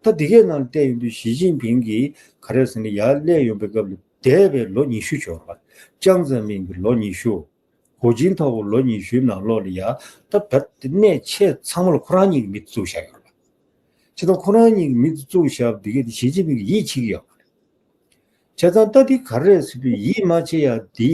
ད་འདི་གའི་ནང་ལ་བལྟས་ཡོང་དུས་ཞི་ཅིན་ཕིང་གིས་ག་རེ་ཟེར་ན་ཡར་སླེབས་ཡོང་པའི་སྐབས་ལ་འདས་པའི་ལོ་ཉི་ཤུ་འབྱོར་བ། ཅང་ཙེ་མིན་གྱི་ལོ་ཉི་ཤུ། ཧུའུ་ཅིན་ཐའོ་ལོ་ཉི་ཤུའི་ནང་ལོགས་ལ་ཡ་ད་བད་དེ་གནས་ཆེ་ཚང་མ་ལ་ཁོ་རང་ཉིད་ཀྱི་མི་བཙུགས་བཞག་ཡོད་རེད། བྱས་ཙང་ཁོ་རང་ཉིད་ཀྱི་མི་བཙུགས་བཞག་པ་འདི་གས་དེ་ཞི་ཅིན་ཕིང་གིས་ཡིད་ཆེས་ཀྱི་ཡོད་མ་རེད། བྱས་ཙང་ད་འདི་ག་རེ་རེད་ཟེར་དུས་ཡིད་མ་ཆེས་ཡ་འདི་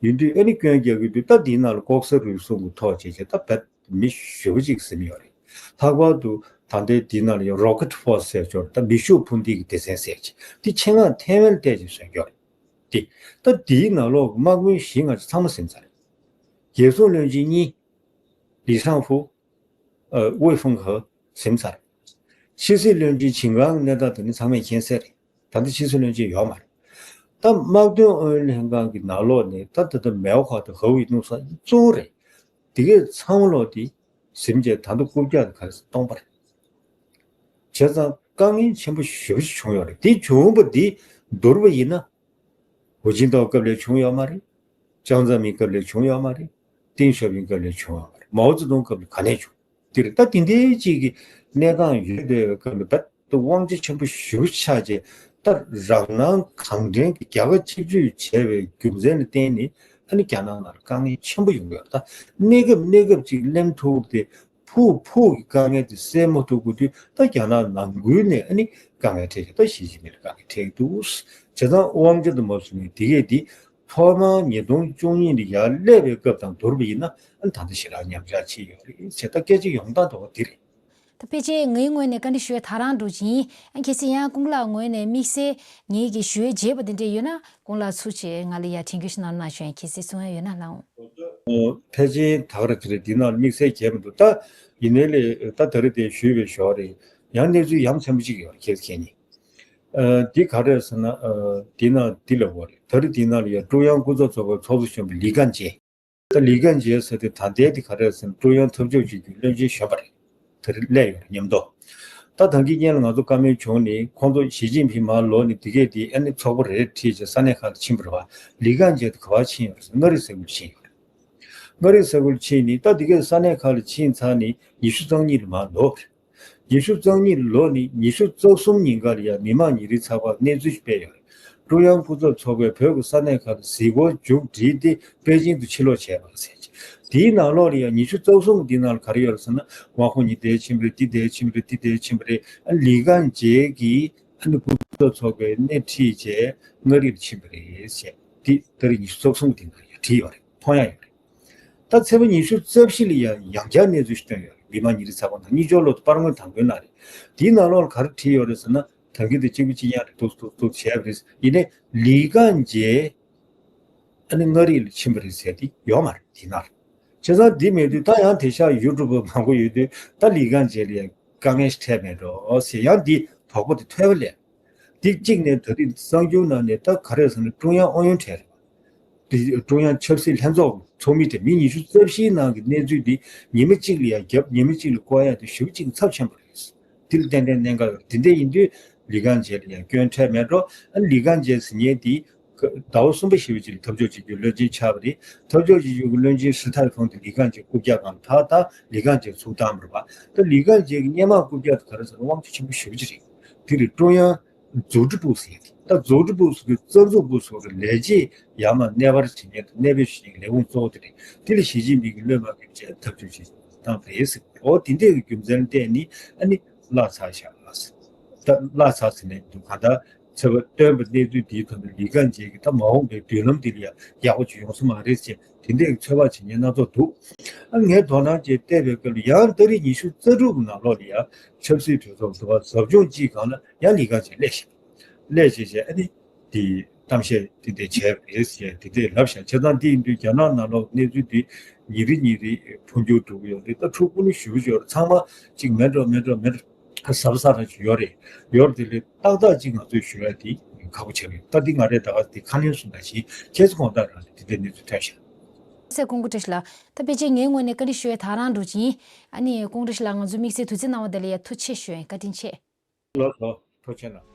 ཡིན་དུས་ཨ་ནི་སྐྱོན་རྒྱག་གི་འདུག་ད་འདིའི་ནང་ལ་ལྐོག་ཟ་རུལ་སུངས་ཀྱི་ཐོག་བྱས་བྱས་ད་བད་མི་ཞེ་པོ་ཅིག་ཟིན་ཡོད་རེད། ལྷག་པར་དུ་ད་ལྟའི་འདི་ནང་ལ་ཡང་Rocket Force་ཟེར་ཅོག་ད་མེ་ཤུགས་འཕུར་མདེལ་གྱི་སྡེ་ཚན་ཟེར་ཅིག་འདི་ཆེད་མངགས་ཐའེ་ཝན་ལ་བལྟས་ཅིག་བཟོས་ཡོད་རེད། འདི་ད་འདིའི་ནང་ལོགས་ཀྱི་དམག་དཔོན་བཞི་ལྔ་ཅིག་ཚང་མ་ཟིན་ཚར་རེད། རྒྱལ་སྲུང་བློན་ཆེན་གཉིས། ལི་ཧྲང་ཧྥུ། ཨ་ཝེ་ཧྥུང་ཧེ་ཟིན་ཚར་རེད། ཕྱི་སྲིད་བློན་ཆེན་ཇིང་ཀང་གི་གནས་སྟངས་དེ་ནི་ཚང་མས་མཁྱེན་གསལ་རེད། ད་ལྟ་ཕྱི་སྲིད་བློན་ཆེན་ཡོད་མ་རེད། ད་དམག་དོན་ཨུ་ཡོན་ལྷན་ཁང་གི་ནང་ལོགས་ནས་ད་ད་ལྟ་མེའོ་ཁ་དང་ཧེ་ཝུའེ་ཏུང་སོགས་གཙོ་བོ་རེད། དེ་གས་ཚང་མ་ལོག་དེ་ཟིན་བྱས་ད་ལྟ་རྐུབ་བཀྱག་དེ་ག་རེ་ཟེར་སྟོང་པ་རེད། བྱས་ཙང་དཀའ་ངལ་ཆེན་པོ་ཞེ་པོ་ཞིག་བྱུང་ཡོད་རེད། དེ་བྱུང་བ་འདི་བསྡུར་བ་ཡིན་ན། ཧུའུ་ཅིན་ཐའོ་སྐབས་ལ་བྱུང་ཡོད་མ་རེད། ཅང་ཙེ་མིན་སྐབས་ལ་བྱུང་ཡོད་མ་རེད། ཏེང་ཞའོ་ཕིང་སྐབས་ལ་བྱུང་ཡོད་མ་རེད། མའོ་ཙེ་ཏུང་སྐབས་ལ་ག་ནས་བྱུང་། དེ་རེད། ད་དེ་འདྲའི་ཅིག་གི་གནས་སྟངས་ཡོད་བསྡད་པའི་སྐབས་ལ་བད་དུ་དབང་ཆ་ཆེན་པོ་ཞེ་པོ་ཆགས་རྗེས་ད་རང་སྣང་གང་དྲན་གྱི་རྒྱ་གར་གཅིག་གྱུར་བྱས་པའི་རྒྱུ་མཚན་ལ་བརྟེན་ནས་ཨ་ནི་རྒྱ་ནག་ནང་ལ་དཀའ་ངལ་ཆེན་པོ་ཡོང་གི་ཡོད་རེད། ད་གནས་སྐབས་གནས་སྐབས་ཅིག་གླེང་ཐུབ་སྟེ། ཕུགས་ཕུགས་ཀྱི་དཀའ་ངལ་དེ་སེལ་མ་ཐུབ་དགོས་དུས་ད་རྒྱ་ནག་ནང་ཁུལ་ནས་ཨ་ནི་དཀའ་ངལ་འཕྲད་ཀྱི། ད་ཞི་ཅིན་ཕིང་ལ་དཀའ་ངལ་འཕྲད་ཀྱི་འདུག་བྱས་ཙང་དབང་ཆ་དང་མ་བཟུང་ནས་དེ་གས་དེ་ཐོག་མར་ཉིས་སྟོང་བཅུ་གཉིས་ནས་ཡར་སླེབས་པའི་སྐབས་དང་བསྡུར་བ་ཡིན་ན་ཨ་ནི་ད་ལྟ་ཞེ་དྲག་ཉམས་ཆག་ཕྱིན་ཡོད་རེད་ཟེར། ད་སྐད་ཆ་ཡོང་སྟངས་དེ་བ་འདི་རེད། ད་ཕལ་ཆེར་ངའི་ངོས་ནས་བཀའ་འདྲི་ཞུ་ཡ་ད་རང་འགྲོ་གི་ཡིན། ཨ་གལ་སྲིད་ཡང་ཀུན་ལགས་ངོས་ནས་དམིགས་བསལ་ངེད་ཀྱི་ཞུ་ཡ་བརྗེད་པ་དེ་འདྲས་ཡོད་ན། ཀུན་ལགས་ཚུར་བཅད་ང་ལ་ཡ་དྲན་སྐུལ་ཞིག་གནང་རོགས་གནང་ཞུ་ཡ། གལ་སྲིད་གསུང་ཡ་ཡོད་ན་ལགས་འོང་། ཨོ། ཕལ་ཆེར་ད་ག་རེ་དེ་རེད། འདི་ནང་དམིགས་བསལ་བྱས་མི་འདུག་ད་ཡིན་ནའི་ལས་ད་ད་རེས་དེ་ཞུས་པའི་ཞོར་རེད། ཡང་གནས་ཚུལ་ཡ་མཚན་པོ་གཅིག་ཡོད་རེད། ཁྱེད་ཁྱེད་གཉིས། ཨ་འདི་ག་རེ་ཟེར་ན་ཨ་འདི་ནང་འདི་ལབ་དགོས་རེད། ད་རེས་འདི་ནང་ལ་ཡ་ཀྲུང་དབྱང་སྐུ་ཚབ་ཚོགས་པའི་ཚོགས་གཙོ་གཞོན་པ་ལི་ཀན་ཅེ། ད་ལི་ཀན་ཅེ་ཟེར་དེ་ད་ལྟའི་དེ་ག་རེ་ཟེར་ན་ཀྲུང་དབྱང་འཐབ་ཕྱོགས་གཅིག་གྱུར་བློན་ཆེན་གཞོན་པ་རེད། དེར་སླེབས་ཡོད་རེད་མཉམ་དུ། ད་ད་གིན་སྔོན་ལ་ང་ཚོ་བཀའ་མོལ་བྱུང་ནས་ཁོང་ཚོ་ཞི་ཅིན་ཕིང་མར་ལོག་ནས་དེ་གས་དེ་ཨ་ནི་ཚོགས་པ་རེ་ཁྲིད་བྱས་ས་གནས་ཁག་ལ་ཕྱིན་པ་རེད་བ། ལི་ཀན་ཅེ་དེ་ག་པར་ཕྱིན་ཡོད་རེད་ཟེར་ན་མངའ་རིས་ས་ཁུལ་ཕྱིན་ཡོད་རེད། མངའ་རིས་ས་ཁུལ་ཕྱིན་ནས་ད་དེ་གས་ས་གནས་ཁག་ལ་ཕྱིན་ཚར་ནས་ཉི་ཤུ་རྩ་གཉིས་ལ་མར་ལོག་རེད། ཉི་ཤུ་རྩ་གཉིས་ལོ་ནས་ཉི་ཤུ་རྩ་གསུམ་ཉིན་ཀ་ལ་ཡང་མི་དམངས་ཉིན་རེའི་ཚགས་པར་གནས་ཚུལ་ཞིག་སྤེལ་ཡོད་རེད། ཀྲུང་དབྱང་སྐུ་ཚབ་ཚོགས་པས་བོད་ཀྱི་ས་གནས་ཁག་ཏུ་གཟིགས་སྐོར་མཇུག་བསྒྲིལ་ཏེ་པེ་ཅིང་དུ་ཕྱིར་ལོག་བྱས་པ་ཟེར་གྱི། དེའི་ནང་ལོགས་ལ་ཡང་ཉི་ཤུ་རྩ་གསུམ་འདི་ནང་ལ་ག་རེ་ཡོད་རེད་ཟེར་ན་དབང་ཁོངས་གཉིས་དེ་ཕྱིན་པ་རེད། འདི་དེ་ཕྱིན་པ་རེད། འདི་དེ་ཕྱིན་པ་རེད། ཨ་ལི་ཀན་ཅེ་གིས་ཨ་ནི་སྐུ་ཚབ་ཚོགས་པའི་སྣེ་ཁྲིད་བྱས་མངའ་རིས་ལ་ཕྱིན་པ་རེད་ཟེར། འདི་ད་རེས་ཉི་ཤུ་རྩ་གསུམ་འདི་ནང་ལ་ཡང་བྲིས་ཡོད་རེད། མཐོང་ཡ་ཡོད་རེད། ད་ ད་ཚེས་པ་ཉི་ཤུ་རྩ་བཞི་ལ་ཡང་ཡང་བསྐྱར་གནས་ཚུལ་ཞིག་བཏོན་ཡོད་རེད། མི་མང་ཉིས་རེ་ཚགས་པ་དང་གཉིས་སྦྱོར་ལོ་དུ་པར་ངོས་དང་པོའི་ནང་རེད། དེའི་ནང་ལོགས་ལ་ག་རེ་བྲིས་ཡོད་རེད་ཟེར་ན། ད་གིན་དེ་གཅིག་པུ་གཅིག་རྐྱང་རེད། ཏོག་ཏོག་ཏོག་བྱས་པ་རེད། ཡིན་ནའི་ལི་ཀང་རྒྱལ་ཨ་ནི་མངའ་རིས་ལ་ཕྱིན་པ་རེད་ཟེར་དེ་ཡོད་མ་རེད་དེ་ནང་ལ། བྱས་ཙང་འདི་མེད་དུས་ད་ཡང་དེང་སང་ཡུ་ཊུབ་པ་མང་པོ་ཡོད་དུས་ད་ལི་ཀང་རྒྱལ་ལ་ཡང་དཀའ་ངལ་ཞིག་འཕྲད་མེད་འགྲོ་ཟེར་ཡང་འདི་དོགས་པ་དེ་ཐོས་པ་ལས། འདི་གཅིག་ནས་ད་རེས་གསར་འགྱུར་ནང་ནས་ད་ག་རེ་ཟེར་ན་ཀྲུང་དབྱང་ཨུ་ཡོན་གྲས་རེད། དེ་ཀྲུང་དབྱང་ཆབ་སྲིད་ལྷན་ཚོགས་ཚོགས་མི་དེ་མི་ཉི་ཤུ་རྩ་བཞིའི་ནང་གི་གནས་ཚུལ་འདི་ཉི་མ་གཅིག་ལ་ཡང་བརྒྱབ། ཉི་མ་གཅིག་ལ་བཀོད་ཡ་དེ་ཞེ་པོ་གཅིག་ཚབས་ཆེན་པོ་རེད། དེ་ལ་ཏན་ཏན་གནད་འགག་ཡོད་རེད། དེ་འདྲ་ཡིན་དུས་ལི་ཀང་རྒྱལ་ལ་ཡང་སྐྱོན་འཕྲད་མེད་འགྲོ། ཨ་ནི་ལི་ཀང་རྒྱལ་ཟེར་མཁན་དེ་ཟླ་བ་གསུམ་པ་བཞི་པ་ཅིག་ལ་འཐབ་ཕྱོགས་གཅིག་གྱུར་བློན་ཆེན་ཆགས་པ་རེད། འཐབ་ཕྱོགས་གཅིག་གྱུར་གྱི་བློན་ཆེན་ཧྲི་ཐའེ་ཧྥང་དེ་ལི་ཀང་རྒྱལ་རྐུབ་བཀྱག་སྒང་ལ་ད་ད་ལི་ཀང་རྒྱལ་ཚུར་བཏང་བ་རེད་པ། ད་ལི་ཀང་རྒྱལ་གྱི་སྔོན་མ་རྐུབ་བཀྱག་དེ་ག་རེ་ཟེར་ན་དབང་ཆ་ཆེན་པོ་ཞེ་པོ་ཅིག་རེད། དེ་རེད། ཀྲུང་དབྱང་རྫོང་སྒྲིག་པུའུ་ཟེར་ཡ་དེ། ད་རྫོང་སྒྲིག་པུའུ་ཟེར་དུས་རྩ་འཛུགས་པུའུ་ཟེར་བ་རེད། ལས་བྱེད་ཡར་མར་གནས་སྤར་བྱེད་མཁན་དང་གནས་སྤོས་བྱེད་མཁན་ལས་ཁུངས་གཙོ་བོ་དེ་རེད། དེ་ལ་ཞི་ཅིན་ཕིང་གིས་བློས་མ་འགེལ་བྱས་འཐབ་ཕྱོགས་ཆེ་བཏང་བ་རེད་ཟེར། འོ་དེ་འདྲས་ཀྱི་རྒྱུ་མཚན་བལྟས་ནི་ཨ་ནི་བརླག་ཚར་བཞག་ལ་ཟེར། ད་བརླག་ཚར་ཟེར་ནས་འདུག་ག་ད་ཚེས་པ་བཏོན་པ་གནས་ཚུལ་འདིའི་ཐོག་ནས་ལི་ཀང་རྒྱལ་གྱི་ད་མ་འོངས་པའི་མདུན་ལམ་འདི་ལ་ཡང་ཡག་པོ་ཅིག་ཡོང་ས་མ་རེད་ཅེས་དེ་འདྲས་ཀྱི་ཚོད་དཔག་བྱེད་མཁན་སྣ་ཚོགས་འདུག་ཨ་ངས་དོ་སྣང་བྱས་བལྟས་པའི་སྐབས་ལ་ཡང་ཏ་རིག་ཉི་ཤུ་རྩ་དྲུག་གི་ནང་ལོགས་ལ་ཡང་ཆབ་སྲིད་གྲོས་ཚོགས་འདུ་བ་ཟབ་སྦྱོང་གཅིག་སྒང་ལ་ཡང་ལི་ཀང་རྒྱལ་སླེབས་ཤག་སླེབས་བྱས་བྱས་ཨ་ནི་དེ་གཏམ་བཤད་དེ་འདྲ་བྱས་པ་རེད་ཅེས་དེ་འདྲས་ལབ་ཤག་བྱས་ཙང་དེ་ཡིན་དུས་རྒྱ་ནག་ནང་ལོགས་གནས་ཚུལ་དེ་ཉིན་རེ་ཉིན་རེ་འཕོ་འགྱུར་འགྲོ་གི་ཡོད་རེད། ད་ཕྲུ་གུ་ནི་ཞུ་ཞུ་ཚང་མ་གཅིག་མེད་འགྲོ་མེད་འགྲོ་མེད་འགྲོ། གཟབ་གཟབ་རང་ཅིག་ཡོད་རེད། ཡོད་རེད། དེ་ལས་ཏག་ཏག་ཅིག་ང་ཚོས་ཞུ་ཡ་དེ་ཁག་པོ་ཆགས་ཡོད། ད་འདི་ང་རས་ད་ག་དེ་ཁ་སྣོན་གསུངས་པ་བཞིན་ཁྱེད་ཚོ་དགོང་དག་རང་ལ་དེ་འདྲའི་གནས་ཚུལ་ཐོན་ཤག་སེ་ཀུན་གོ་བཀྲ་ཤིས་ལགས། ད་ཕལ་ཆེར་ངའི་ངོས་ནས་བཀའ་འདྲི་ཞུ་ཡ་ད་རང་འགྲོ་གི་ཡིན། ཨ་ནི་ཀུན་གྲོ་ཞིག་ལ་ང་ཚོ་དམིགས་བསལ་དུས་ཚོད་གནང་བ་དེ་ལ་ཡ་ཐུགས་རྗེ་ཆེ་ཞུ་ཡ་ཡིན། བཀའ་དྲིན་ཆེ། ལགས་སོ། ཐུགས་རྗེ་གནང་།